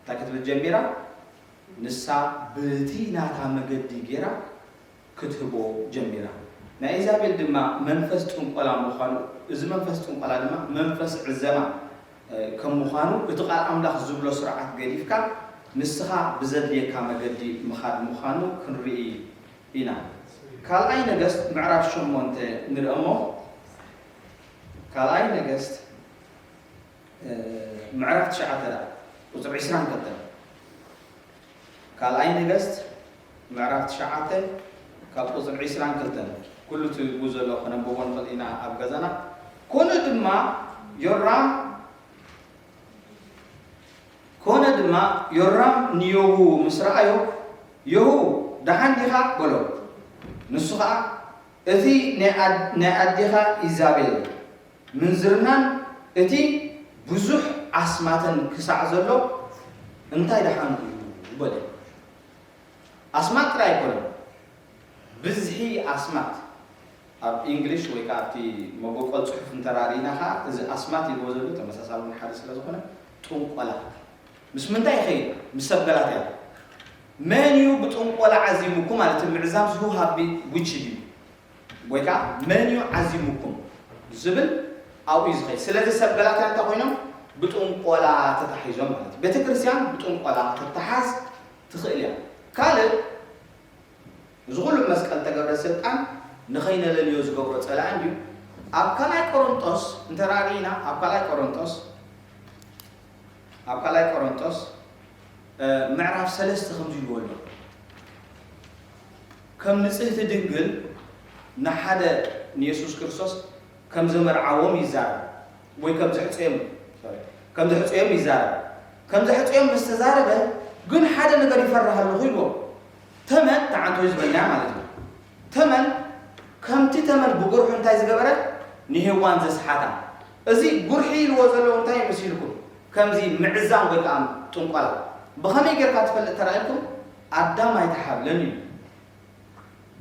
እንታይ ክትብል ጀሚራ? ንሳ በቲ ናታ መገዲ ጌራ ክትህቦ ጀሚራ። ናይ ኢዛቤል ድማ መንፈስ ጥንቆላ ምዃኑ፣ እዚ መንፈስ ጥንቆላ ድማ መንፈስ ዕዘማ ከም ምዃኑ እቲ ቃል ኣምላኽ ዝብሎ ስርዓት ገዲፍካ ንስኻ ብዘድልየካ መገዲ ምኻድ ምዃኑ ክንርኢ ኢና። ካልኣይ ነገስት ምዕራፍ ሸሞንተ ንርኢ እሞ ካልኣይ ነገስት ምዕራፍ ትሽዓተ ቁፅሪ ዕስራን ክልተን ካልኣይ ነገስት ምዕራፍ ትሽዓተ ካብ ቁፅሪ ዕስራን ክልተን ኩሉ እቲ ጉ ዘሎ ከነንብቦ ንኽእል ኢና ኣብ ገዛና። ኮነ ድማ ዮራም ኮነ ድማ ዮራም ንዮሁ ምስ ረኣዮ ዮሁ ደሓን ዲኻ በሎ። ንሱ ኸዓ እቲ ናይ ኣድ- ናይ ኣዴኻ ኢዛቤል ምንዝርናን እቲ ብዙሕ ኣስማተን ክሳዕ ዘሎ እንታይ ደሓን እዩ በለ። ኣስማት ጥራይ ኣይኮነን፣ ብዝሒ ኣስማት። ኣብ ኢንግሊሽ ወይ ከዓ ኣብቲ መበቆል ፅሑፍ እንተራሪእና ከዓ እዚ ኣስማት ኢልዎ ዘሎ ተመሳሳሊ እውን ሓደ ስለ ዝኾነ ጥንቆላ ምስ ምንታይ ይኸይድ? ምስ ሰብ ገላትያ። መን እዩ ብጥንቆላ ዓዚሙኩም ማለት ምዕዛም ዝሁ ሃቢ ውች ድዩ ወይ ከዓ መን እዩ ዓዚሙኩም ዝብል ኣብኡ እዩ ዝኸይድ። ስለዚ ሰብ ገላትያ እንታይ ኮይኖም ብጥንቆላ ተታሒዞም ማለት እዩ። ቤተ ክርስቲያን ብጥንቆላ ተተሓዝ ትኽእል እያ። ካልእ እዚ ኩሉ መስቀል ተገብረ ስልጣን ንኸይነለልዮ ዝገብሮ ጸላእን እዩ። ኣብ ካልኣይ ቆሮንጦስ እንተራእና ኣብ ካልኣይ ቆሮንጦስ ኣብ ካልኣይ ቆሮንጦስ ምዕራፍ ሰለስተ ከምዚ ይብሎ ኣሎ። ከም ንጽህቲ ድንግል ንሓደ ንየሱስ ክርስቶስ ከም ዘመርዓዎም ይዛረብ ወይ ከም ዘሕጸዮም ከም ዘሕጸዮም ይዛረብ። ከም ዘሕጸዮም ምስ ተዛረበ ግን ሓደ ነገር ይፈርህ ኣለኹ ኢልዎ። ተመን ተዓንቶ ዝበልና ማለት እዩ። ተመን ከምቲ ተመን ብጉርሑ እንታይ ዝገበረ ንሄዋን ዘስሓታ። እዚ ጉርሒ ኢልዎ ዘለዉ እንታይ መሲልኩም? ከምዚ ምዕዛም ወይ ከዓ ጥንቆላ። ብኸመይ ጌርካ ትፈልጥ ተራእልኩም? ኣዳም ኣይተሓብለን እዩ።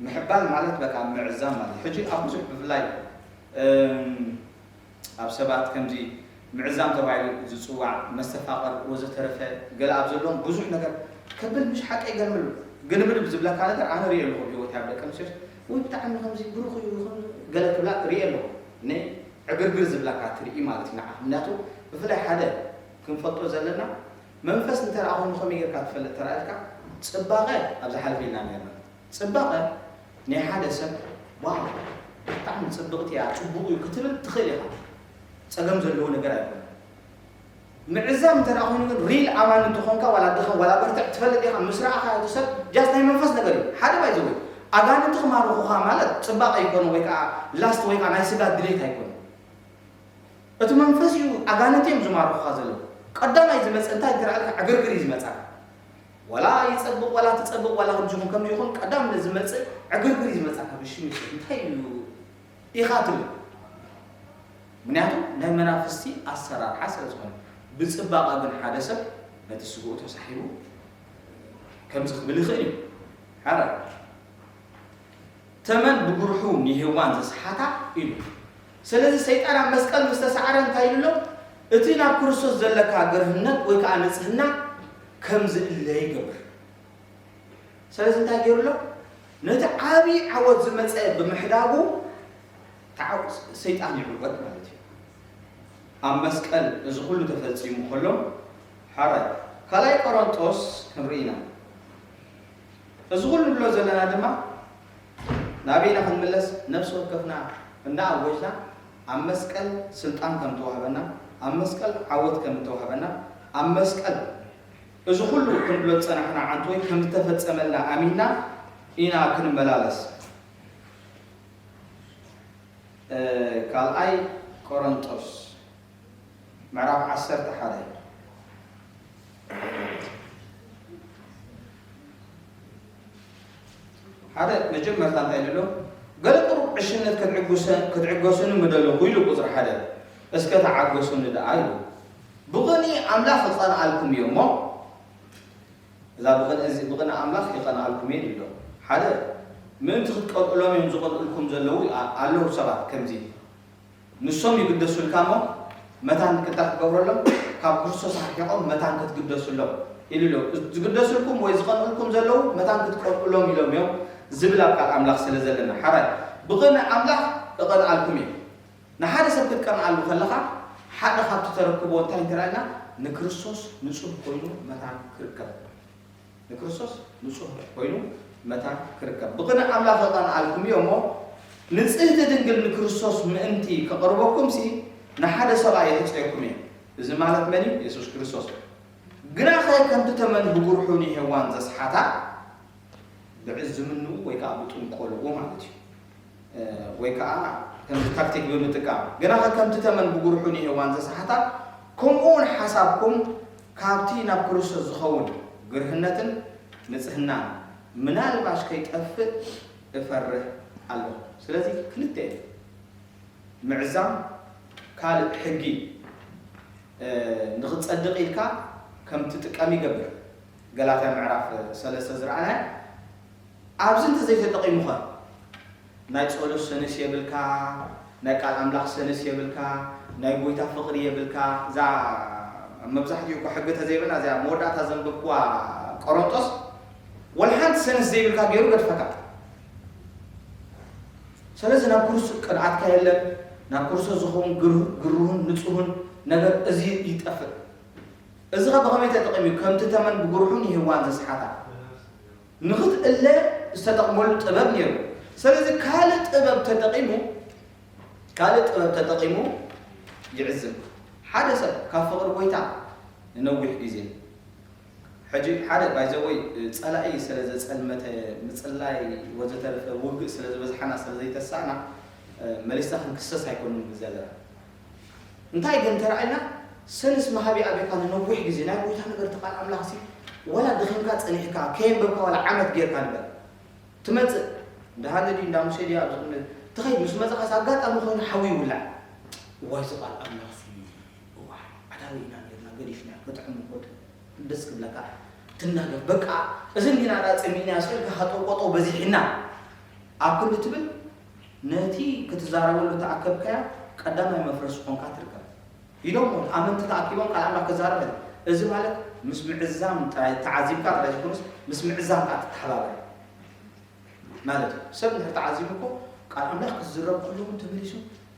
ምሕባል ማለት በቃ ምዕዛም ማለት። ሕጂ ኣብ ብዙሕ ብፍላይ እም፣ ኣብ ሰባት ከምዚ ምዕዛም ተባሂሉ ዝፅዋዕ መስተፋቕር ወዘተረፈ ገለ ኣብ ዘለዎም ብዙሕ ነገር ከብል ምሽ ሓቂ ይገርምሉ። ግልብልብ ዝብለካ ነገር ኣነ ሪኦ ኣለኹ ህይወት ኣብ ደቂ ኣንስትዮ ወይ ብጣዕሚ ከምዚ ብሩኽ እዩ ከም ገለ ክብላ ሪኦ ኣለኹ። ን ዕግርግር ዝብላካ ትርኢ ማለት እዩ ንዓኻ። ምክንያቱ ብፍላይ ሓደ ክንፈልጦ ዘለና መንፈስ እንተ ደኣ ኮይኑ ከመይ ጌርካ ትፈልጥ ተራእልካ ጽባቐ ኣብ ዝሓለፈ ኢልና ነርና። ጽባቐ ናይ ሓደ ሰብ ዋው ብጣዕሚ ጽብቕቲ እያ ጽቡቕ እዩ ክትብል ትኽእል ኢኻ። ጸገም ዘለዎ ነገር ኣይኮነ። ምዕዛም እንተ ደኣ ኮይኑ ግን ሪል ኣማኒ እንተኾንካ ዋላ ድኻ ዋላ በርትዕ ትፈልጥ ኢኻ ምስ ረኣኻ እቲ ሰብ ጃስት ናይ መንፈስ ነገር እዩ ሓደ ባይዘወይ ኣጋንንቲ ክማርኹኻ ማለት ጽባቕ ኣይኮነ ወይ ከዓ ላስት ወይ ከዓ ናይ ስጋ ድሌት ኣይኮነ እቲ መንፈስ እዩ ኣጋንንቲ እዮም ዝማርኹኻ ዘለዉ ቀዳማይ ዝመጽእ እንታይ እንተ ደኣ ዕግርግር እዩ ዝመጻካ ዋላ ይጸብቕ ዋላ ትጸብቕ ዋላ ከምዚ ይኹን ከምዚ ይኹን ቀዳም ዝመጽእ ዕግርግር እዩ ዝመጻካ ብሽም እንታይ እዩ ኢኻ ትብል ምክንያቱ ናይ መናፍስቲ ኣሰራርሓ ስለ ዝኾነ ብፅባቐ ግን ሓደ ሰብ ነቲ ስግኡ ተሳሒቡ ከምዚ ክብል ይኽእል እዩ ሓደ ተመን ብጉርሑ ንሄዋን ዘስሓታ ኢሉ ስለዚ ሰይጣን ኣብ መስቀል ምስ ተሳዕረ እንታይ ኢሉ ኣሎ እቲ ናብ ክርስቶስ ዘለካ ግርህነት ወይ ከዓ ንፅህና ከም ዝእለ ይገብር ስለዚ እንታይ ገይሩ ኣሎ ነቲ ዓብዪ ዓወት ዝመፀ ብምሕዳጉ ሰይጣን ይዕወት ማለት እዩ ኣብ መስቀል እዚ ኩሉ ተፈፂሙ ከሎ ሓራይ ካልኣይ ቆሮንጦስ ክንርኢ ኢና እዚ ኩሉ ንብሎ ዘለና ድማ ናበይና ክንምለስ ነፍሲ ወከፍና እንዳኣወጅና ኣብ መስቀል ስልጣን ከም ተዋህበና ኣብ መስቀል ዓወት ከም ተዋህበና ኣብ መስቀል እዚ ኩሉ ክንብሎ ዝጸናሕና ዓንቶ ወይ ከም ዝተፈጸመልና ኣሚንና ኢና ክንመላለስ። ካልኣይ ቆሮንጦስ ምዕራፍ ዓሰርተ ሓደ ሓደ መጀመርታ እንታይ ኢሉ ኣሎ? ገለ ቁሩብ ዕሽነት ክትዕጉሰ- ክትዕገሱኒ ምደለኹ ኢሉ ቁፅሪ ሓደ እስከ ተዓገሱኒ ደኣ ኢሉ። ብቕንኢ ኣምላኽ ክቐንኣልኩም እዩ እሞ፣ እዛ ብቕንኢ እዚ- ብቕንኢ ኣምላኽ ይቐንኣልኩም እየ ኢሉ ኣሎ። ሓደ ምእንቲ ክትቀንኡሎም እዮም ዝቐንኡልኩም ዘለዉ ኣ- ኣለዉ ሰባት ከምዚ ንሶም ይግደሱልካ እሞ መታን እንታይ ክትገብረሎም ካብ ክርስቶስ ኣርሒቖም መታን ክትግደሱሎም ኢሉ ኣሎ ዝግደሱልኩም ወይ ዝቐንኡልኩም ዘለዉ መታን ክትቀንኡሎም ኢሎም እዮም ዝብል ኣብ ቃል ኣምላኽ ስለ ዘለና ሓራይ ብቕንኢ ኣምላኽ እቐንኣልኩም እዩ ንሓደ ሰብ ክትቀንኣሉ ከለኻ ሓደ ካብቲ ተረክቦ እንታይ እንተራእና ንክርስቶስ ንጹህ ኮይኑ መታን ክርከብ ንክርስቶስ ንጹህ ኮይኑ መታን ክርከብ ብቕንኢ ኣምላኽ እቐንኣልኩም እዮ እሞ ንጽህቲ ድንግል ንክርስቶስ ምእንቲ ከቕርበኩምሲ ንሓደ ሰብኣይ የሕጽየኩም እየ። እዚ ማለት መን እዩ? የሱስ ክርስቶስ። ግናኸ ከምቲ ተመን ብጉርሑ ንሄዋን ዘስሓታ ብዕዝምንኡ ወይ ከዓ ብጥንቆልኡ ማለት እዩ። ወይ ከዓ ከምዚ ታክቲክ ብምጥቃም ግናኸ ከምቲ ተመን ብጉርሑ ንሄዋን ዘስሓታ ከምኡ እውን ሓሳብኩም ካብቲ ናብ ክርስቶስ ዝኸውን ግርህነትን ንጽህናን ምናልባሽ ከይጠፍእ እፈርህ ኣለኹ። ስለዚ ክልተ እዩ። ምዕዛም ካልእ ሕጊ ንኽትጸድቕ ኢልካ ከም ትጥቀም ይገብር። ገላትያ ምዕራፍ ሰለስተ ዝረኣናዮ ኣብዚ እንተዘይተጠቒሙኸ ናይ ጸሎት ሰንስ የብልካ፣ ናይ ቃል ኣምላኽ ሰንስ የብልካ፣ ናይ ጎይታ ፍቕሪ የብልካ። እዛ መብዛሕትኡ እኮ ሕጊ ተዘይበላ እዚኣ መወዳእታ ዘንበብኩዋ ቆሮንጦስ ወላ ሓንቲ ሰንስ ዘይብልካ ገይሩ ገድፈካ። ስለዚ ናብ ክርስቶስ ቅንኣትካ የለን፣ ናብ ክርስቶስ ዝኸውን ግርሁን ንጹሁን ነገር እዚ ይጠፍእ። እዚ ኸ ብኸመይ ተጠቒሙ እዩ? ከምቲ ተመን ብጉርሑ ንሄዋን ዘስሓታ ንኽትእለ ዝተጠቕመሉ ጥበብ ነይሩ። ስለዚ ካልእ ጥበብ ተጠቒሙ ካልእ ጥበብ ተጠቒሙ ይዕዝም። ሓደ ሰብ ካብ ፍቕሪ ጎይታ ንነዊሕ ግዜ ሕጂ ሓደ ባይዘወይ ጸላኢ ስለ ዘጸልመተ ምጽላይ ወዘተረፈ ውግእ ስለ ዝበዝሓና ስለ ዘይተሳእና መሊስና ክንክሰስ ኣይኮንን ዘለና እንታይ ግን ተራእና ሰንስ መሃቢ ኣቤካ ንነዊሕ ግዜ ናይ ጎይታ ነገር ተቃል ኣምላኽ ሲ ወላ ድኺምካ ጸኒሕካ ከየንበብካ ወላ ዓመት ጌርካ ንበር ትመጽእ እንዳ ሃንዲ ድዩ እንዳ ሙሴ ድዩ ኣብዚ ክንዲ ትኸይድ ምስ መጻኻስ ኣጋጣሚ ኮይኑ ሓዊ ይውላዕ። እዋይ፣ እዚ ቃል ኣምላኽ ሲ፣ እዋይ፣ ኣዳዊ ኢና ነርና፣ ገዲፍና፣ ክጥዕም እኮ ደስ ክብለካ፣ ትናገፍ። በቃ፣ እዚ እንዲና ዳ ጽሚእና፣ ስልካ ሃጠው ቆጠው በዚሕና ኣብ ክንዲ ትብል፣ ነቲ ክትዛረበሉ ተኣከብካያ ቀዳማይ መፍረስ ኾንካ ትርከብ። ኢሎም ኣመንቲ ተኣኪቦም ቃል ኣምላኽ ክዛረብ። እዚ ማለት ምስ ምዕዛም ጥራይ ተዓዚብካ ጥራይ ዘይኮነስ፣ ምስ ምዕዛም ከኣ ትተሓባበር ማለት እዩ። ሰብ እንድሕር ተዓዚቡ እኮ ቃል ኣምላኽ ክዝረብ ከሎ እውን ተመሊሱ፣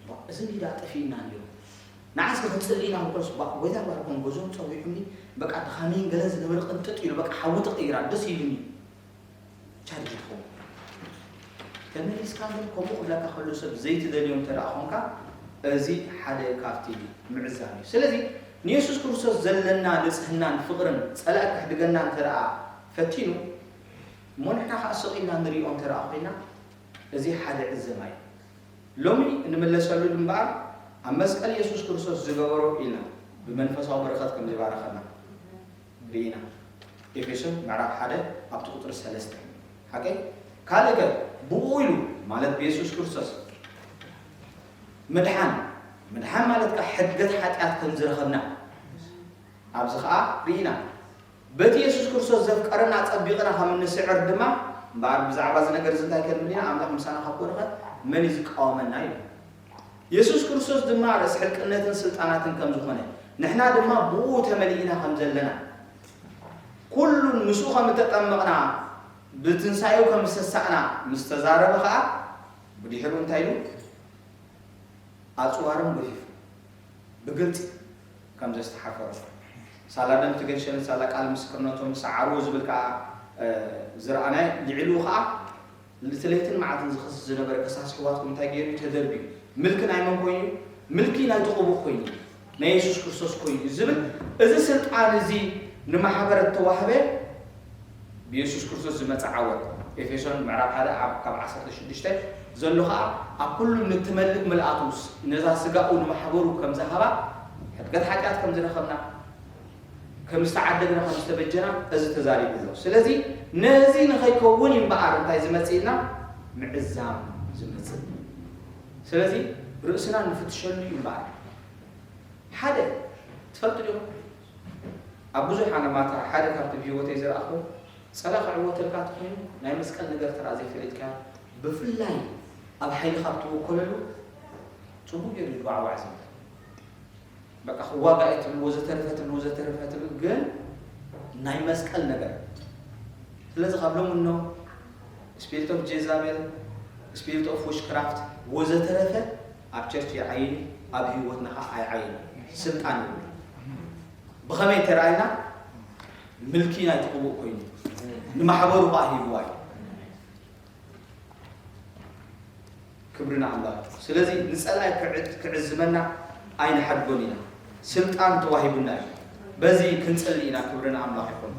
"ዋ፣ እዚ እንዲዳ ጠፊእና ነይሩ። ንዓስ ክንጽሊ ኢና" ክብለስ፣ "ዋ፣ ጎይታ ባርኮም ገዝኦም ጸዊዑኒ፣ በቃ ድኻመይን ገለን ዝነበረ ቅንጥጥ ኢሉ፣ በቃ ሓዊ ተቐይራ፣ ደስ ኢሉኒ" ቻርጅ ትኸውን። ተመሊስካ ግን ከምኡ ክብለካ ከሎ ሰብ ዘይትደልዮ እንተ ደኣ ኾንካ፣ እዚ ሓደ ካብቲ ምዕዛም እዩ። ስለዚ ንየሱስ ክርስቶስ ዘለና ንጽህናን ፍቕርን ጸላኢ ክሕድገና እንተ ደኣ ፈቲኑ፣ እሞ ንሕና ኸኣ ስቕ ኢልና ንሪኦ እንተ ደኣ ኮይና፣ እዚ ሓደ ዕዘማ እዩ። ሎሚ እንምለሰሉ እምበኣር ኣብ መስቀል የሱስ ክርስቶስ ዝገበሮ ኢልና ብመንፈሳዊ በረኸት ከም ዝባረኸና ርኢና። ኤፌሶን ምዕራፍ ሓደ ኣብቲ ቁጽሪ ሰለስተ። ሓቀይ? ካልእ ከ ብኡ ኢሉ ማለት ብየሱስ ክርስቶስ ምድሓን፣ ምድሓን ማለት ከኣ ሕድገት ሓጢኣት ከም ዝረኸብና ኣብዚ ኸኣ ርኢና። በቲ የሱስ ክርስቶስ ዘፍቀረና ጸቢቕና ከም እንስዕር ድማ፣ እምበኣር ብዛዕባ እዚ ነገር እዚ እንታይ ክንብል ኢና? ኣምላኽ ምሳና ካብ ኮነ ኸ መን እዩ ዝቃወመና? ኢሉ። የሱስ ክርስቶስ ድማ ርእሲ ሕልቅነትን ስልጣናትን ከም ዝኾነ፣ ንሕና ድማ ብኡ ተመሊእና ከም ዘለና፣ ኩሉን ምስኡ ከም እተጠመቕና፣ ብትንሳኤኡ ከም ዝተሳእና ምስ ተዛረበ ኸኣ፣ ብድሕሪኡ እንታይ ኢሉ? ኣጽዋሮም ገፊፉ፣ ብግልጺ ከም ዘስተሓፈሮ። ሳላ ደም እቲ ገንሸልን ሳላ ቃል ምስክርነቶም ሰዓርዎ ዝብል ከኣ፣ እ፣ ዝረኣናዮ፣ ልዕሊኡ ከኣ እቲ ለይትን መዓልትን ዝኸስስ ዝነበረ ከሳሲ ኣሕዋትኩም እንታይ ገይሩ እዩ? ተደርብዩ። ምልኪ ናይ መን ኮይኑ? ምልኪ ናይቲ ቅቡእ ኮይኑ፣ ናይ የሱስ ክርስቶስ ኮይኑ ዝብል፣ እዚ ስልጣን እዚ ንማሕበር እተዋህበ ብየሱስ ክርስቶስ ዝመጸ ዓወት። ኤፌሶን ምዕራፍ ሓደ ኣብ፣ ካብ ዓሰርተ ሽዱሽተ ዘሎ ኸኣ፣ ኣብ ኩሉ ንትመልእ ምልኣቱ፣ ነዛ ስጋኡ ንማሕበሩ ከም ዝሃባ፣ ሕድገት ሓጢኣት ከም ዝረኸብና፣ ከም ዝተዓደግና፣ ከም ዝተበጀና፣ እዚ ተዛሪቡ ኣሎ። ስለዚ ነዚ ንኸይከውን እዩ እምበኣር እንታይ ዝመጽእ ኢልና? ምዕዛም ዝመጽእ። ስለዚ ርእስና ንፍትሸሉ እዩ እምበኣር። ሓደ፣ ትፈልጡ ዲኹም? ኣብ ብዙሕ ሃነማታ ሓደ ካብቲ ብህይወተይ ዝረኣኹ፣ ጸላ ክዕወተልካ ተኾይኑ ናይ መስቀል ነገር ተራ ዘይፈሊጥካ፣ ብፍላይ ኣብ ሓይሊ ካብ ትውከለሉ ጽቡቕ ገይሩ እዩ ዋዕዋዕ ዝብል። በቃ ክዋጋእ እየ ትብል፣ ወዘተረፈ ትብል፣ ወዘተረፈ ትብል፣ ግን ናይ መስቀል ነገር። ስለዚ ካብ ሎሚ እኖ ስፒሪት ኦፍ ጄዛቤል፣ ስፒሪት ኦፍ ዊችክራፍት ወዘተረፈ ኣብ ቸርች ይዓይን፣ ኣብ ህይወትና ኸዓ ኣይዓይን። ስልጣን ይብሉ። ብኸመይ ተረኣይና? ምልኪ ናይ ትቕቡእ ኮይኑ ንማሕበሩ ኸዓ ሂብዋ እዩ። ክብሪ ንኣምላኽ። ስለዚ ንጸላይ ክዕ-፣ ክዕዝመና ኣይንሓድጎን ኢና። ስልጣን ተዋሂቡና እዩ። በዚ ክንጽሊ ኢና። ክብሪ ንኣምላኽ ይኹን።